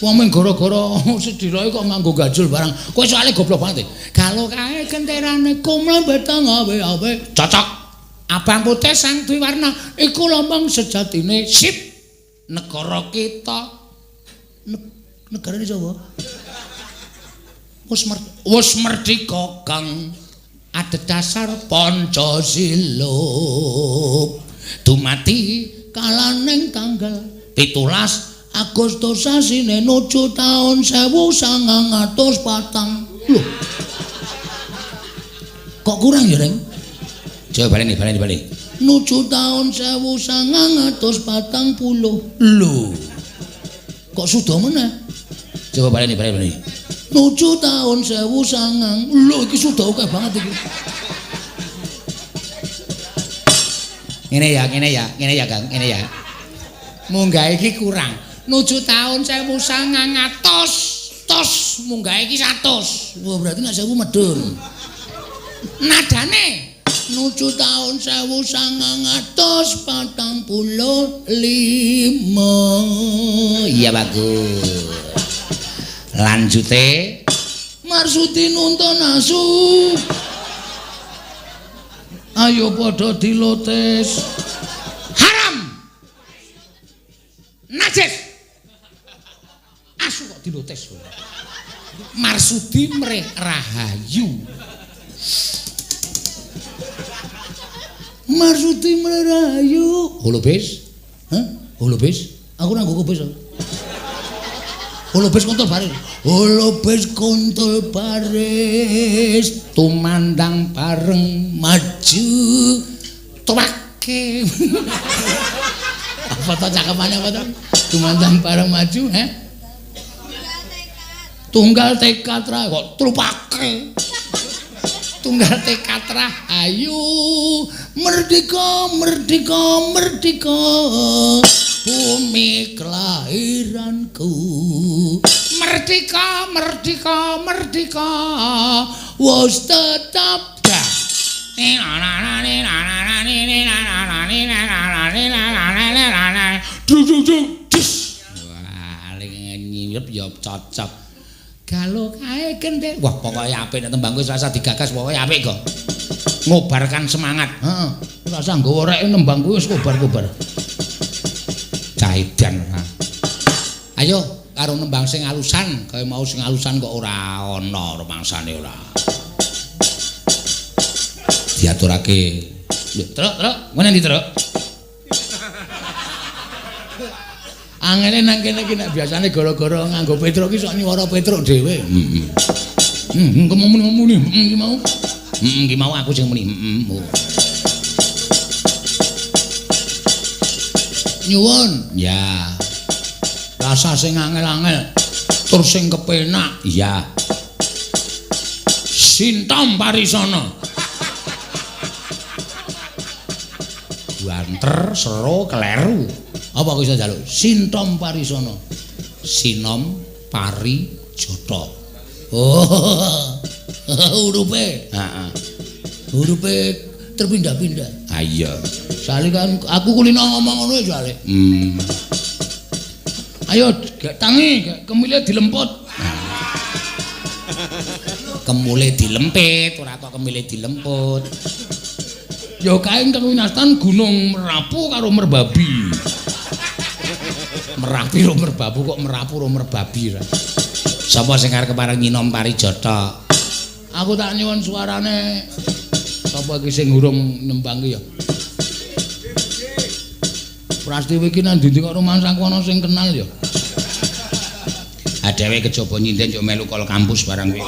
Wong mung gara-gara sedirae kok nganggo gajul barang. Kowe soalé goblok banget. Kalau kae kenterane kumlebet awe-awe. Cocok. Abang putih sang dwiwarna iku lambang sejatine sip negara kita. Negarane sapa? Wis merdika kang adhedhasar Pancasila. Dumati kalaning tanggal 17 Agustus sasine nuju taun 1904. Lho. Kok kurang ya, Reng? Coba baleni, baleni. Nuju taun 1940. Lho. Kok suda meneh? Coba baleni baleni. Nuju taun 1009. Lho iki suda akeh banget iki. Ngene ya, ngene ya, ngene ya, Kang, ngene ya. Munggah iki kurang. Nuju taun 1900. Tos munggah iki 100. Wah, berarti nek 1000 medhun. Nadane nuju taun 1945. Iya bagus. Lanjute Marsudi nuntun asu. Ayo padha dilotes. Haram. Najis. Asu kok dilotes. Marsudi mreh rahayu. Marsudi mreh rahayu. Holobis? Hah? Holobis? Aku nang nggo kobis. Holobis kontol baris. Holobis kontol baris. Tumandang bareng maju. Tuwake. Apa to cakepane apa to? Tumandang bareng maju, he? Tunggal tekad ra kok trupake. Tunggal tekad rahayu. Merdeka, merdeka, merdeka. Bumi kelahiranku. Merdeka, merdeka, merdeka. Wos tetap dah. Wah, nyilep ya cocok. Galo kae gendhe. Wah, pokoke apik nek tembang kuwi rasa digagas pokoke apik kok. Ngobarkan semangat. Heeh. Rasa nggawa rek nembang kuwi wis kobar-kobar. Caidan. Ayo karo nembang sing alusan, kaya mau sing alusan kok ora ana rumangsane ora. Diaturake. Lho, Truk, Truk, ngene ndi, Truk? Angele nang kene iki nek biasane gara-gara nganggo Petruk iki sok nyuwara Petruk dhewe. Heeh. Heeh, muni iki mau. Heeh, iki mau aku sing muni. Heeh. Nyuwun. Ya. Rasa sing angel-angel tur sing kepenak. Iya. Sintom Parisana. Banter, sero, kleru. Apa aku iso njaluk? Sintom Parisana. Sinom Pari Jata. Oh. Hurufe. Heeh. Hurufe terpindah-pindah. Ha iya. Soale kan aku kulino ngomong ngono ya soale. Ayo gek tangi, gek kemile dilemput. Kemule dilempit, ora kok kemile dilemput. Ya kae ingkang winastan Gunung Merapu karo Merbabi. Merapi ro Merbabu kok Merapu ro Merbabi ra. Sapa sing arep kepareng nyinom Parijata? Aku tak nyuwun suarane. Sapa iki sing urung nembang ki ya? Prastiwi iki nang ndi kok rumangsaku ana sing kenal ya. Ah dhewe kejaba nyinden yo melu kol kampus barang kuwi.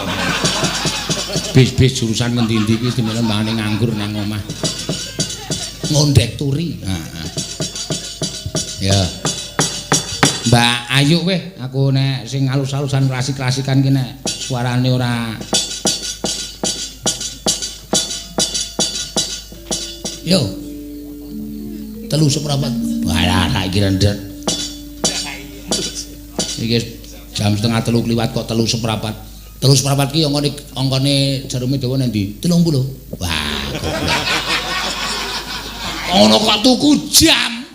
Bis-bis jurusan ngendi-endi iki melu mbangane nganggur nang omah. Ngondek turi. Heeh. Ya. Mbak Ayu weh, aku nek sing alus-alusan klasik-klasikan ki nek suarane ora. Yo. 3 seprapat. Walah, saiki rendhet. Iki jam 2:30 kliwat kok 3 seprapat. 3 seprapat ki angkane angkane jarume dawa nang ndi? 30. Wah, goblok. Ono kok tuku jam.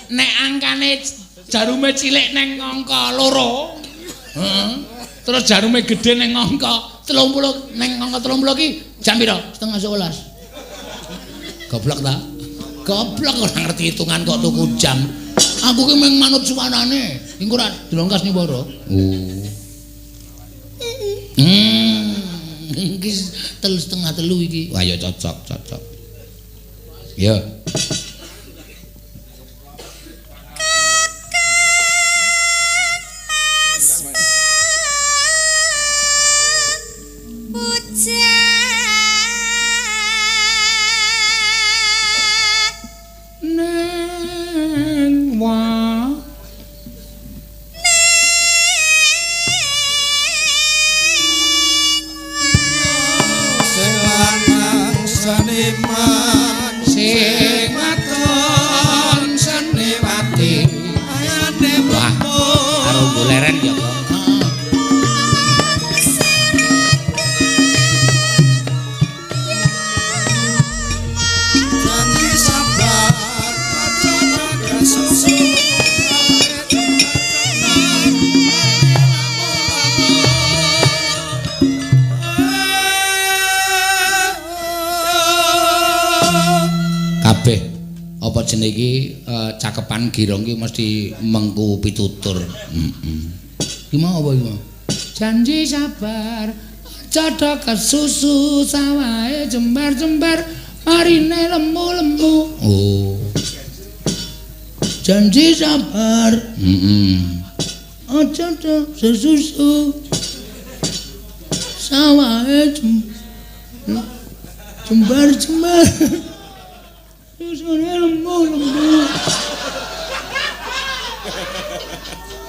Nek angkane jarume cilik neng angka 2. Heeh. Terus jarume gedhe neng angka 30, neng angka 30 ki jam pira? 10:30. Goblok ta? Goblok ora ngerti hitungan kok tuku jam. Aku ki mung manut suarane. Engko ora dilongkas nyuwara. Oh. Iki 2:30 iki. Wah ya cocok, cocok. Ya. Neng wa seniman Sing waton seniwati. Ayane Wah, karo goleren ya, Kok. Janji sabar aja kesusu. Kabeh apa jenenge iki cakepan girong iki mesti mengku pitutur. Heeh. Iki mau apa iki mau? Janji sabar, aja kesusu, sawahe jembar-jembar, marine lemu-lemu. Oh. Janji sabar. Heeh. Aja kesusu. Sawahe jembar-jembar. Susune lemu-lemu.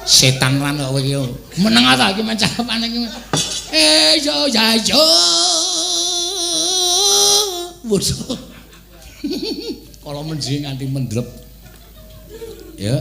Setan lan kok kowe iki. Meneng ta iki mencapane iki. Eh yo ya yo. Waduh. Kala menji nganti mendrep. Ya.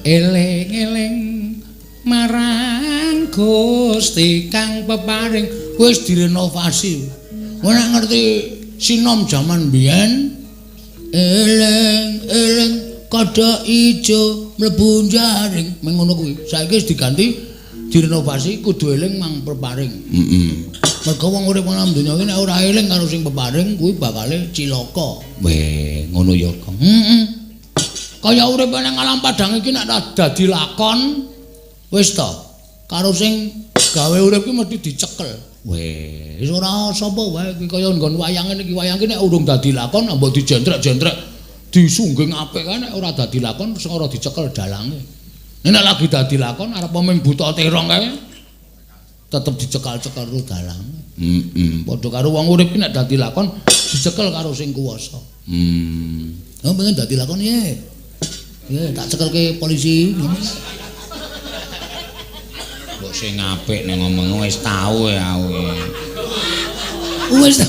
Eling-eling marang Gusti kang peparing wis direnovasi. Kowe nek ngerti sinom jaman biyen, eling-eling kodhok ijo mlebu jaring, meng ngono kuwi. Saiki wis diganti direnovasi kudu eling mang peparing. Heeh. Mergo wong urip nang donya iki nek ora eling karo sing peparing kuwi bakale cilaka. Weh, ngono ya, Kang. Heeh. Kaya urip nang alam padang iki nek dadi lakon wis to karo sing gawe urip iki mesti dicekel. Weh, wis ora sapa wae iki kaya nggon wayang ngene iki, wayang iki nek urung dadi lakon mbok dijentrek-jentrek disungging apik kae nek ora dadi lakon sing ora dicekel dalange. Nek lagi dadi lakon arep mung buta terong kae tetep dicekal-cekel karo dalange. Heeh, padha karo wong urip iki nek dadi lakon dicekel karo sing kuwasa. Hmm. Pengen dadi lakon piye? Ya, tak cekelke polisi. Mbok sing apik nek ngomong wis tau ya aku. Wis tau.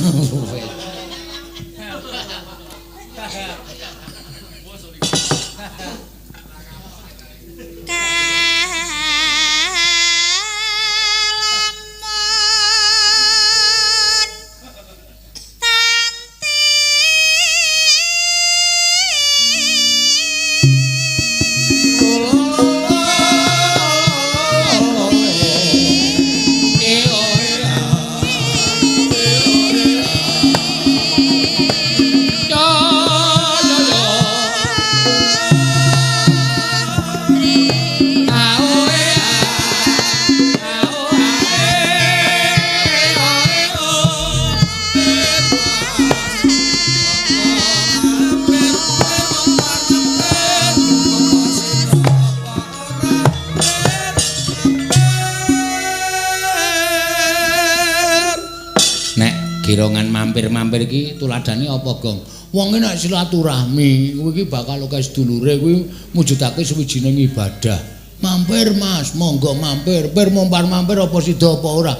Girongan mampir-mampir iki tuladane apa, Gong? Wong nek silaturahmi kuwi iki bakal akeh sedulure kuwi mujudake suwijining ibadah. Mampir, Mas, monggo mampir. Pir mompar mampir apa sida apa ora?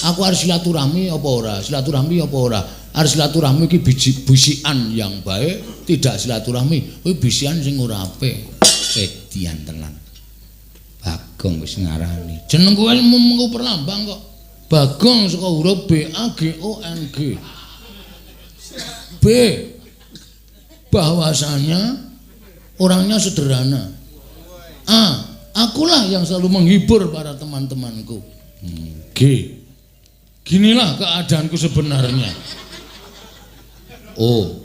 Aku arep silaturahmi apa ora? Silaturahmi apa ora? Arep silaturahmi iki biji bisikan yang baik, tidak silaturahmi kuwi bisikan sing ora apik. Edian tenan. Bagong wis ngarani. Jeneng kowe mung perlambang kok. Bagong saka huruf B A G O N G. B, bahwasanya orangnya sederhana. A, Akulah yang selalu menghibur para teman-temanku. G. Ginilah keadaanku sebenarnya. O.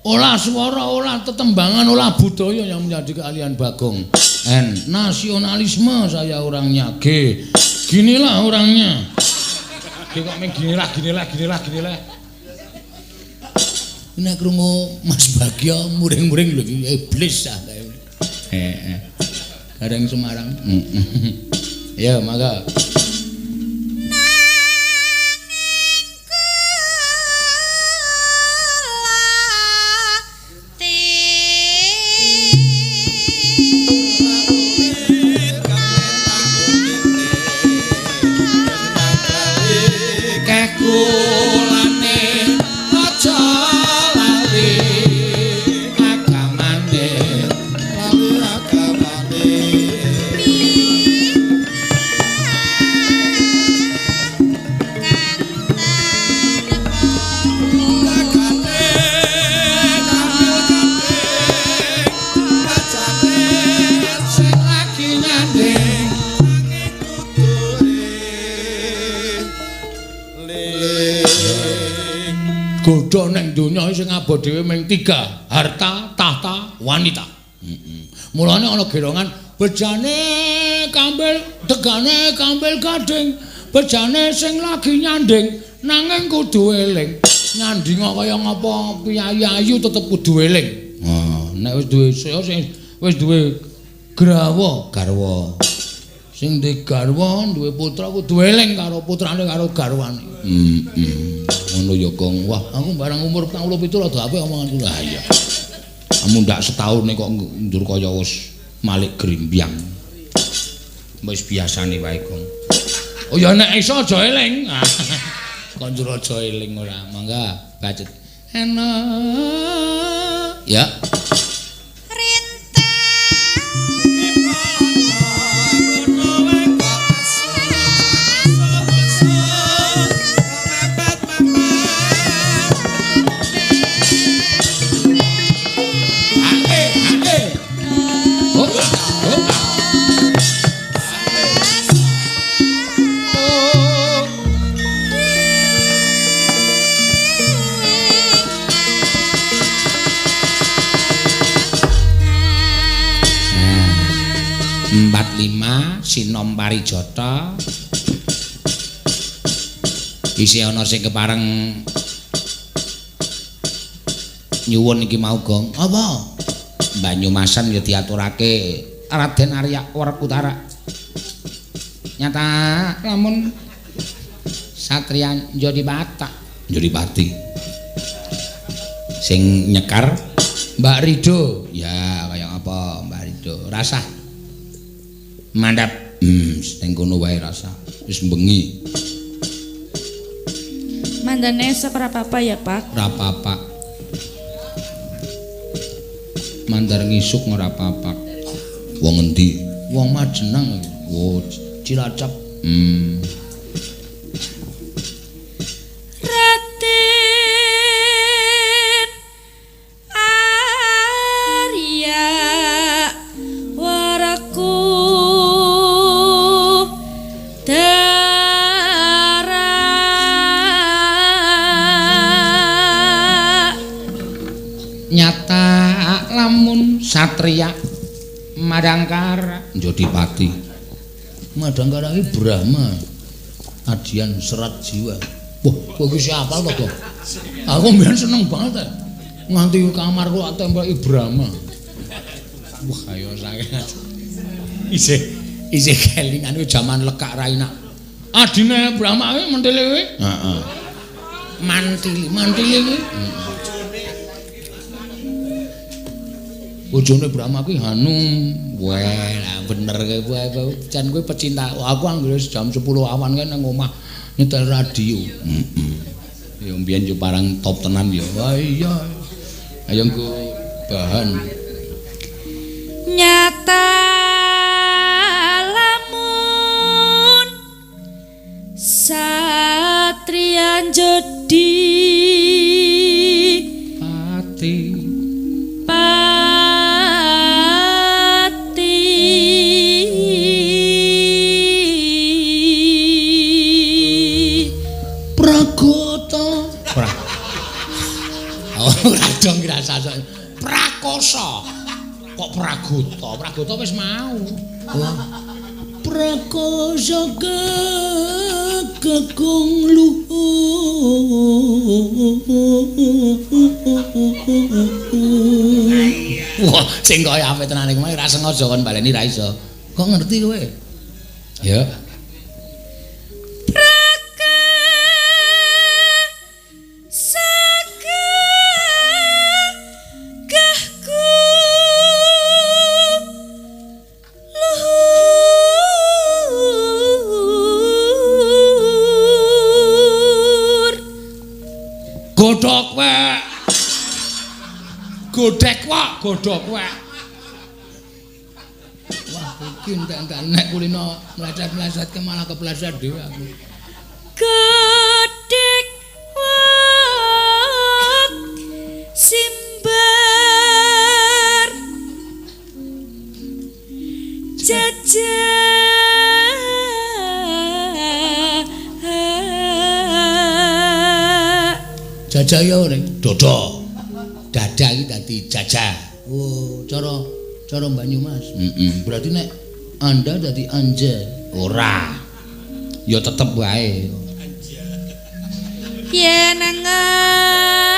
Olah suara, olah tetembangan, olah budaya yang menjadi keahlian Bagong. N. Nasionalisme saya orangnya. G. Ginilah orangnya. G kok meng ginilah, ginilah, ginilah, ginilah. Nek krungu Mas Bagyo muring-muring lho iblis ah. Heeh. Gareng Semarang. Ya, mangga. Godha ning donya sing abot dhewe mung 3, harta, tahta, wanita. Mulane ana gerongan bejane kambil, tegane kambil gading, bejane sing lagi nyanding nanging kudu eling. Nyandinga kaya ngapa piyayi ayu tetep kudu eling. Nek wis duwe sing wis duwe grawa, garwa. Sing duwe garwa, duwe putra kudu eling karo putrane karo garwane. Ngono ya, Gong. Wah, aku barang umur 47 rada apik omonganku. Lah iya. Kamu ndak setahun kok ndur kaya wis malik grimbyang. Wis biasane wae, Gong. Oh ya nek iso aja eling. Kok ndur aja eling ora. Mangga bacet. Enak. Ya. Sinom Parijata isih ana sing kepareng nyuwun iki mau, Gong. Apa? Banyumasan ya diaturake Raden Arya Werkutara. Nyata lamun satriya Njodipata, Njodipati. Sing nyekar Mbak Rido. Ya kaya apa Mbak Rido? Rasah mandap. Sing kono wae rasa. Wis bengi. Mandane esuk ora apa-apa ya, Pak? Ora apa-apa. Mandar ngisuk ora apa-apa. Wong endi? Wong Majenang. Oh, Cilacap. Raden Arya Waraku nyata lamun satriya Madangkara Njodipati. Madangkara iki Brahma adian serat jiwa. Wah, kowe iki siapa to, Gong? Aku mbiyen seneng banget. Nganti kamarku tak tempeli Brahma. Wah, ayo saking. Isih kelingan kuwi jaman lekak raina. Adine Brahma kuwi mentile kuwi. Heeh. Mantili kuwi. Bojone Brahma kuwi Hanum. Wah, lah bener kowe. Jan kowe pecinta. Aku anggere jam 10 awan kae nang omah nyetel radio. Heeh. Ya mbiyen yo parang top tenan ya. Wah iya. Ayo nggo bahan. Nyata lamun satriya Njodi Pati. Pati. Bocah Prakosa. Kok Pragota? Pragota wis mau. Wah. Prakosa kakung luhur. Wah, sing kaya apik tenan iku ora sengaja kon baleni ra iso. Kok ngerti kowe? Ya. Godhok wek. Godhek wek, godhok wek. Wah, iki entek-entek nek kulino meleset-meleset ke malah kepleset dhewe aku. Godhek wek simbar jajah. Jajah ya ora dodo. Dada iki dadi jajah. Oh, cara cara Banyumas. Heeh. Berarti nek Anda dadi anja. Ora. Ya tetep wae. Yen ngendika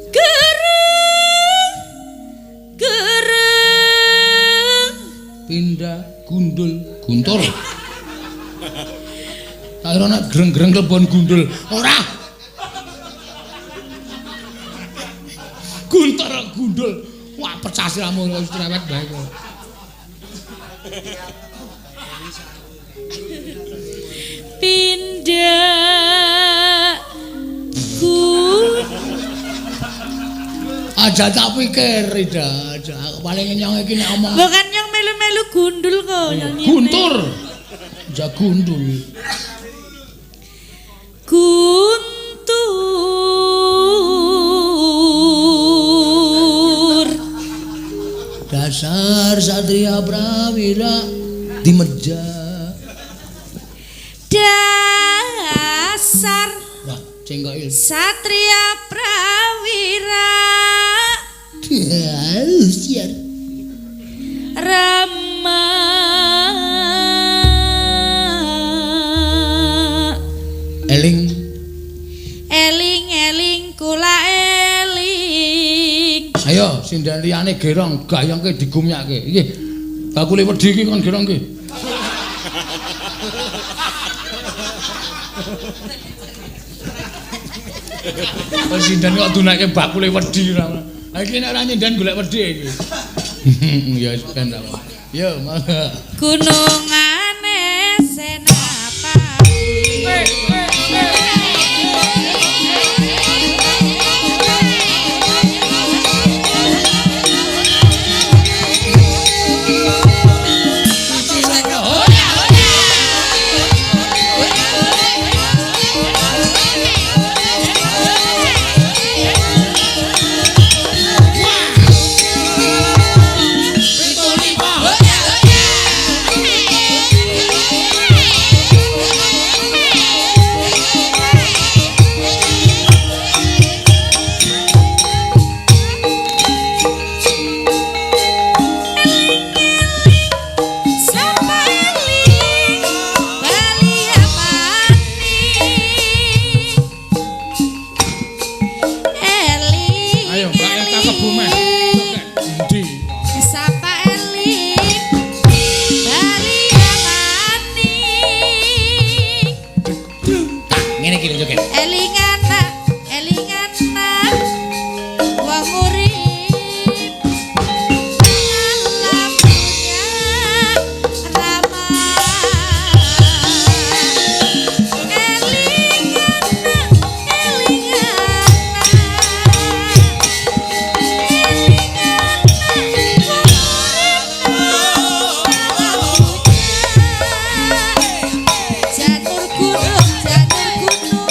gereng gereng pindah gundul guntur. Tak kira nek greng-greng lebon gundul. Ora. Guntur gundul. Wah, pecah siramu wis cerewet bae kok. Pindah gun. Aja tak pikir, Ida. Aja paling nyong iki nek omong. Bukan nyong melu-melu gundul kok, nyong. Guntur. Ja gundul. Guntur. Dasar satria prawira dimerja. Dasar. Wah, cengkok satria prawira. Dasar. Rama. Eling. Eling eling kula eling. Ayo sinden liyane gerong gayangke digumyake. Iki bakule wedi iki kon gerong iki. Kok sinden kok dunake bakule wedi ora. Ha iki nek ora nyinden golek wedi iki. Ya wis ben ta. Yo monggo. Gunungane Senapati. Janur gunung, janur gunung,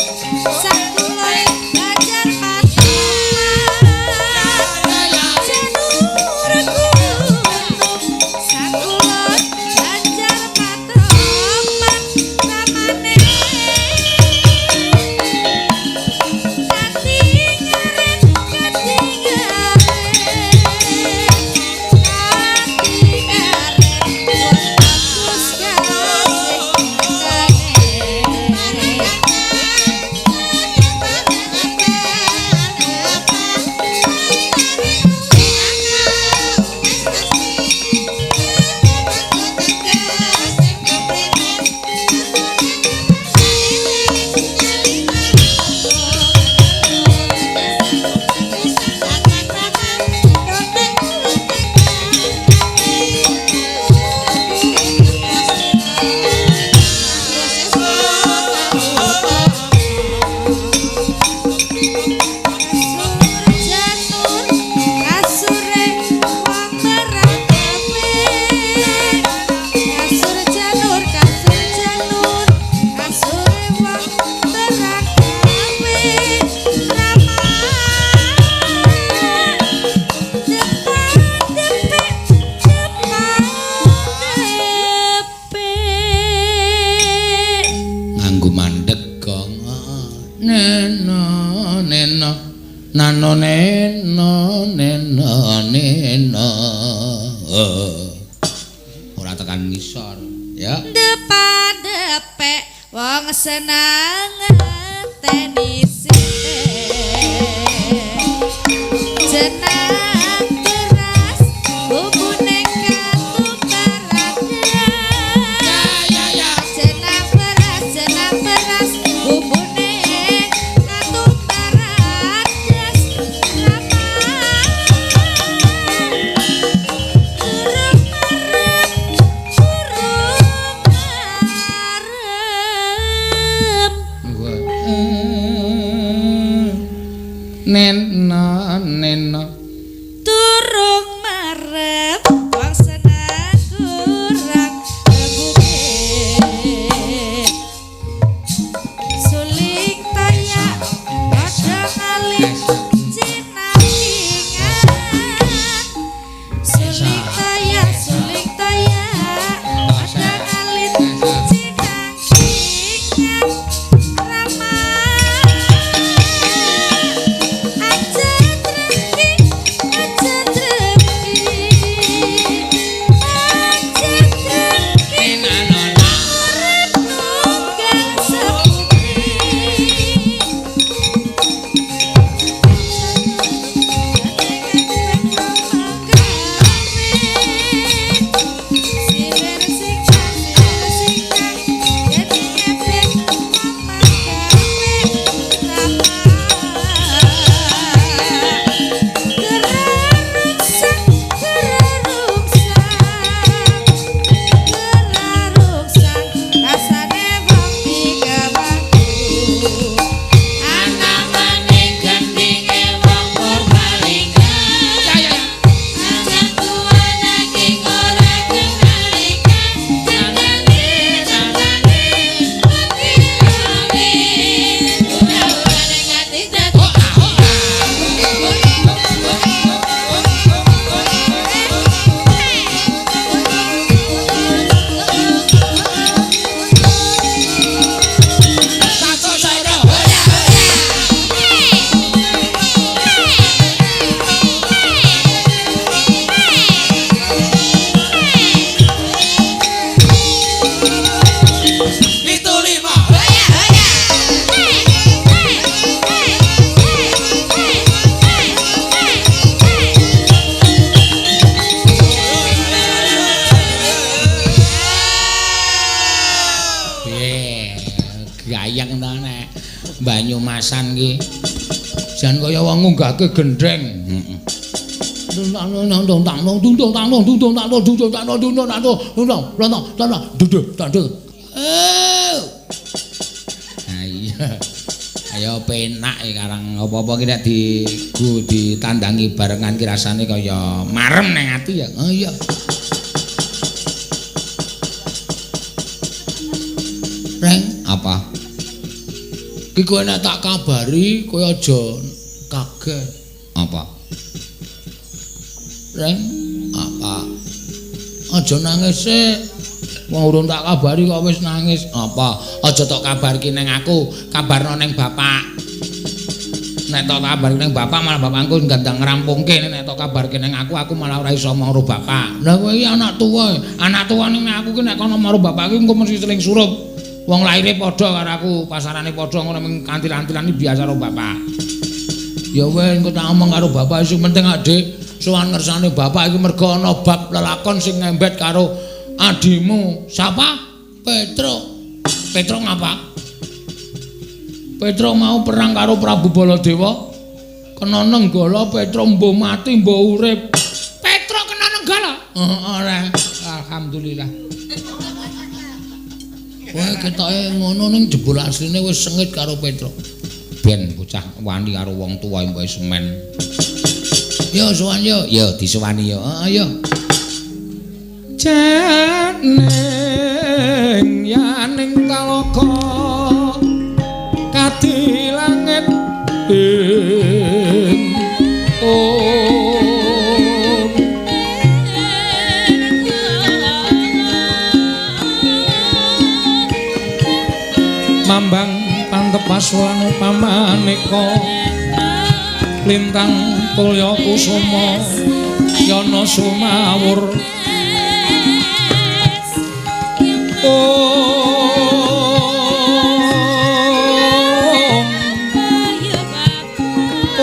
Nano neno neno neno. Ora tekan ngisor, ya. Depan-depek wong seneng ngeteni sithik. Jenang beras bumbune ketumbar jenang beras bumbune ketumbar adas lama durung marem Nena nena durung marem wong seneng kurang rembuke suling toyak padha ngalih cinakingan suling toyak padha ngalih cinakingan rama aja drengki aja drengki aja drengki urip nunggang sepuki silir singkang yen ngepek wong magawe rama kerarungsang kerarungsang kerarungsang rasane wong dikemaku ana maning gendinge wong purbalingga aja tuwa nanging ora kenalikan tandane tandane putih ora-ora ning ati dadi Itu lima. Piye? Gayeng ta nek Banyumasan ki. Jan kaya wong ngunggahke gendheng. Heeh. Ayo. Ayo penak iki karang apa-apa ki nek ditandangi barengan ki rasane kaya marem nang ati ya. Oh iya. Reng, apa? Ki kowe nek tak kabari kowe aja kaget. Apa? Reng, apa? Aja nangis sik. Wong urung tak kabari kok wis nangis. Apa? Aja tok kabarki nang aku, kabarno nang bapak. Nek tok kabarki nang bapak malah bapakku gandang ngrampungke. Nek tok kabarki nang aku, aku malah ora iso omong karo bapak. Lah kowe iki anak tuwa. Anak tuwa ning aku ki nek kono karo bapak ki engko mesti seling surup. Wong laire padha karo aku, pasarane padha ngono mung kantil-antilan iki biasa karo bapak. Ya wis engko tak omong karo bapak sing penting Adik sowan ngersane bapak iki mergo ana bab lelakon sing ngembet karo adimu. Sapa? Petruk. Petruk ngapa? Petruk mau perang karo Prabu Baladewa. Kena nenggala Petruk mbuh mati mbuh urip. Petruk kena nenggala? Heeh, ora. Alhamdulillah. Kowe ketoke ngono ning jebul asline wis sengit karo Petruk. Ben bocah wani karo wong tuwa mbok semen. Yo sowan yo, yo disowani yo. Heeh yo. Janing yaning talaga kadi langit ing om. Mambang pantep pasulan pamaneka Lintang tulya kusuma yana sumawur. Om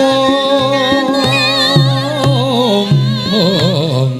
Om Om.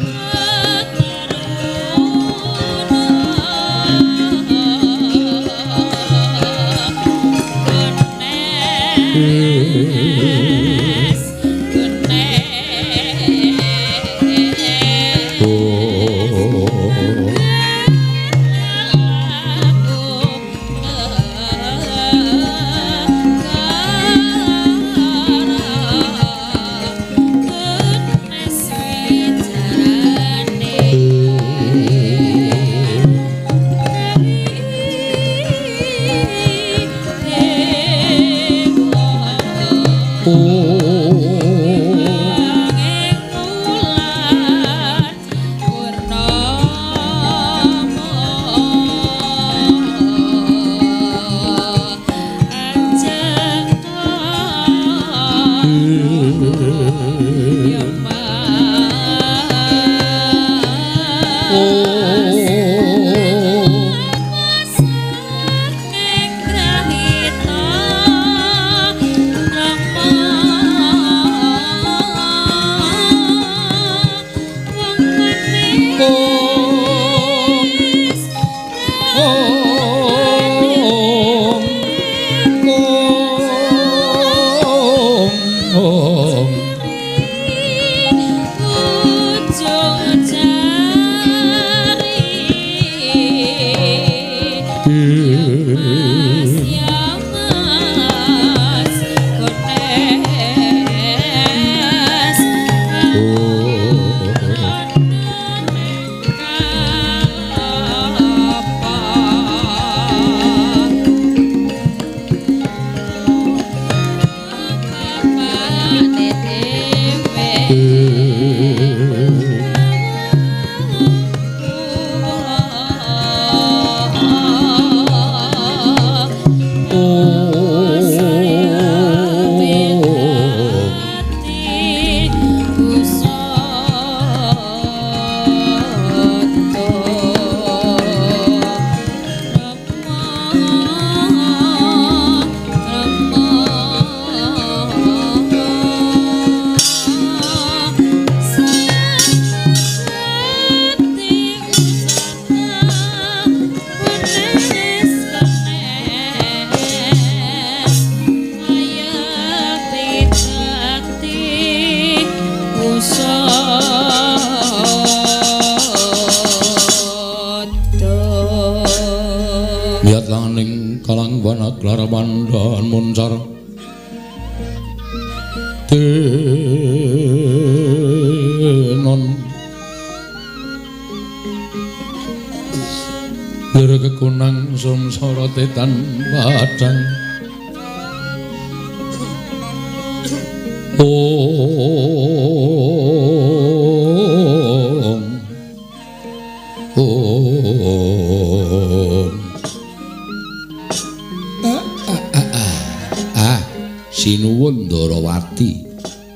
Sinuwun Ndarawati.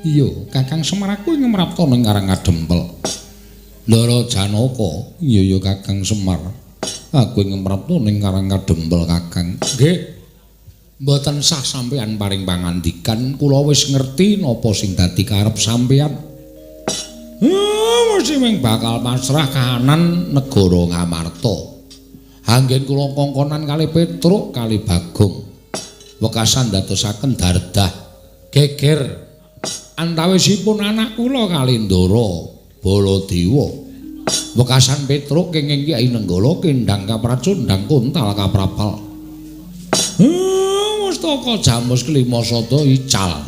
Iya, Kakang Semar aku ing mrapta ning Karang Kadempel. Ndara Janaka. Iya ya Kakang Semar. Aku ing mrapta ning Karang Kadempel Kakang. Nggih. Mboten sah sampeyan paring pangandikan, kula wis ngerti napa sing dadi karep sampeyan. Mesti ming bakal pasrah kahanan negara Ngamarta. Anggen kula kongkonan kali Petruk kali Bagong. Wekasan dadosaken dardah geger antawisipun anak kula kali Ndara Baladewa. Wekasan Petruk kenging Kyai Nenggala kendhang kapracundhang kontal kaprapal. Mustaka jamus kelima sada ical.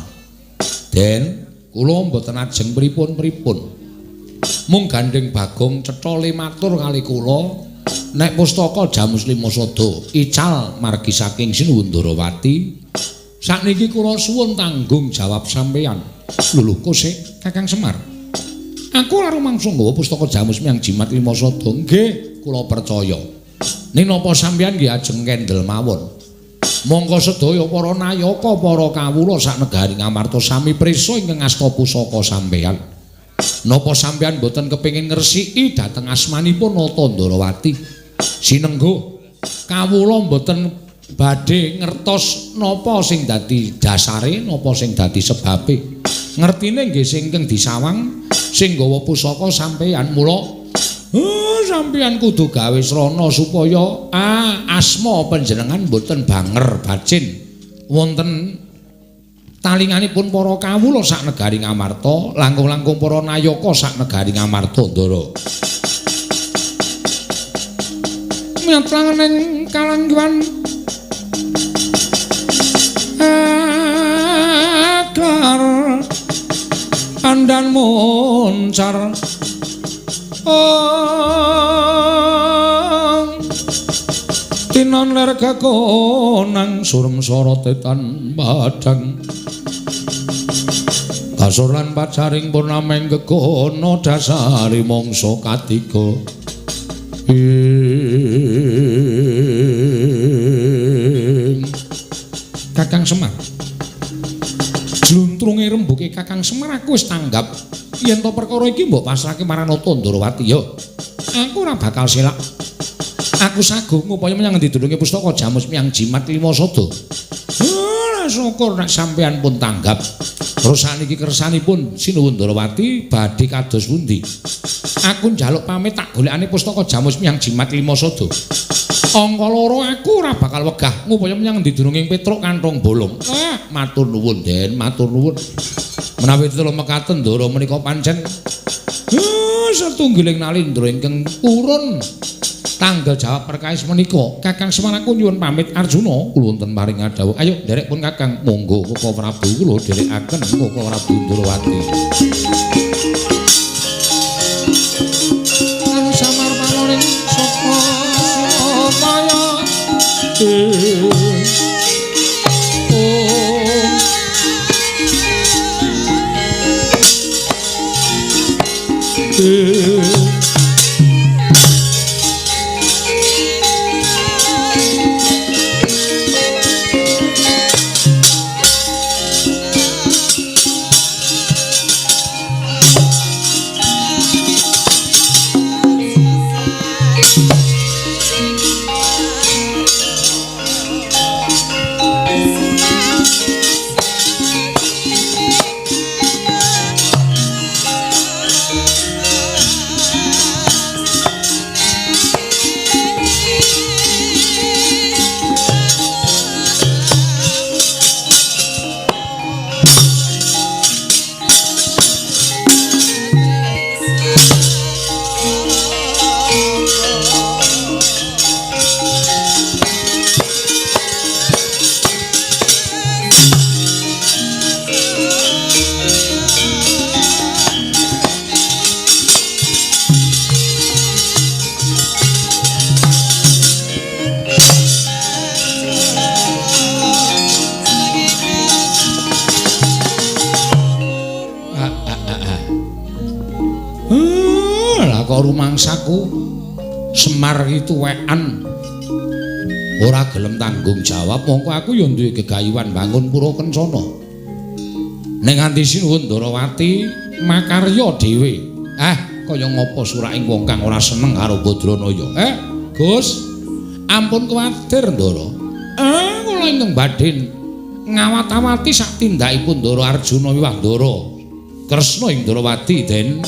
Den kula mboten ajeng pripun-pripun. Mung gandeng Bagong cetha le matur kali kula nek pustaka jamus lima sada ical margi saking Sinuwun Ndarawati. Sakniki kula suwun tanggung jawab sampeyan. Lho kose Kakang Semar. Aku ora rumangsa nggawa pustaka jamus miyang jimat lima sada. Nggih, kula percaya. Ning napa sampeyan nggih ajeng kendel mawon. Mongko sedaya para nayaka para kawula sak negari Ngamarta sami prisa ingkang asta pusaka sampeyan. Napa sampeyan boten kepengin ngresiki dhateng asmanipun Nata Ndorowati? Sinenggo kawula mboten badhe ngertos napa sing dadi dasare, napa sing dadi sebabe. Ngertine nggih sing ingkang disawang sing gawa pusaka sampeyan. Mula sampeyan kudu gawe srana supaya asma panjenengan mboten banger bacin wonten talinganipun para kawula sak negari Ngamarta, langkung-langkung para nayaka sak negari Ngamarta, Ndara. Miyatlangening kalangguhan akar andan moncar tinon ler kekonang surem sorote tan padang kasur lan pacaring purnameng kekono dasari mangsa katiga ing Kakang Semar. Jluntrunge rembuke Kakang Semar aku wis tanggap yen to perkara iki mbok pasrahke marang Nata Ndorowati ya. Aku ora bakal selak. Aku saguh ngupaya menyang ngendi dununge pustaka Jamus Miang Jimat Lima Sada. Ora syukur nek sampeyan pun tanggap. Terus sakniki kersanipun Sinuwun Ndorowati badhe kados pundi? Aku njaluk pamit tak golekane pustaka Jamus Miang Jimat Lima Sada. Angka loro aku ora bakal wegah ngupaya menyang ngendi dununge Petruk kantong bolong. Matur nuwun, Den, matur nuwun. Menawi tetela mekaten Ndara menika pancen setunggiling nalindra ingkang purun tanggal jawab perkawis menika. Kakang Semar aku nyuwun pamit Arjuna kula wonten paring dawuh. Ayo nderek pun Kakang, monggo Koko Prabu kula dherekaken Koko Prabu Ndorowati. Lan samar paloring saka Sinamaya. Rumangsaku Semar iki tuwekan ora gelem tanggung jawab, mongko aku ya duwe gegayuhan bangun pura kencana. Ning nganti Sinuwun Ndorowati makarya dhewe. Kaya ngapa suraking wong kang ora seneng karo Badranaya? Gus, ampun kuwatir Ndara. Kula ingkang badhe ngawat-awati sak tindakipun Ndara Arjuna wiwah Ndara Kresna ing Ndorowati, Den.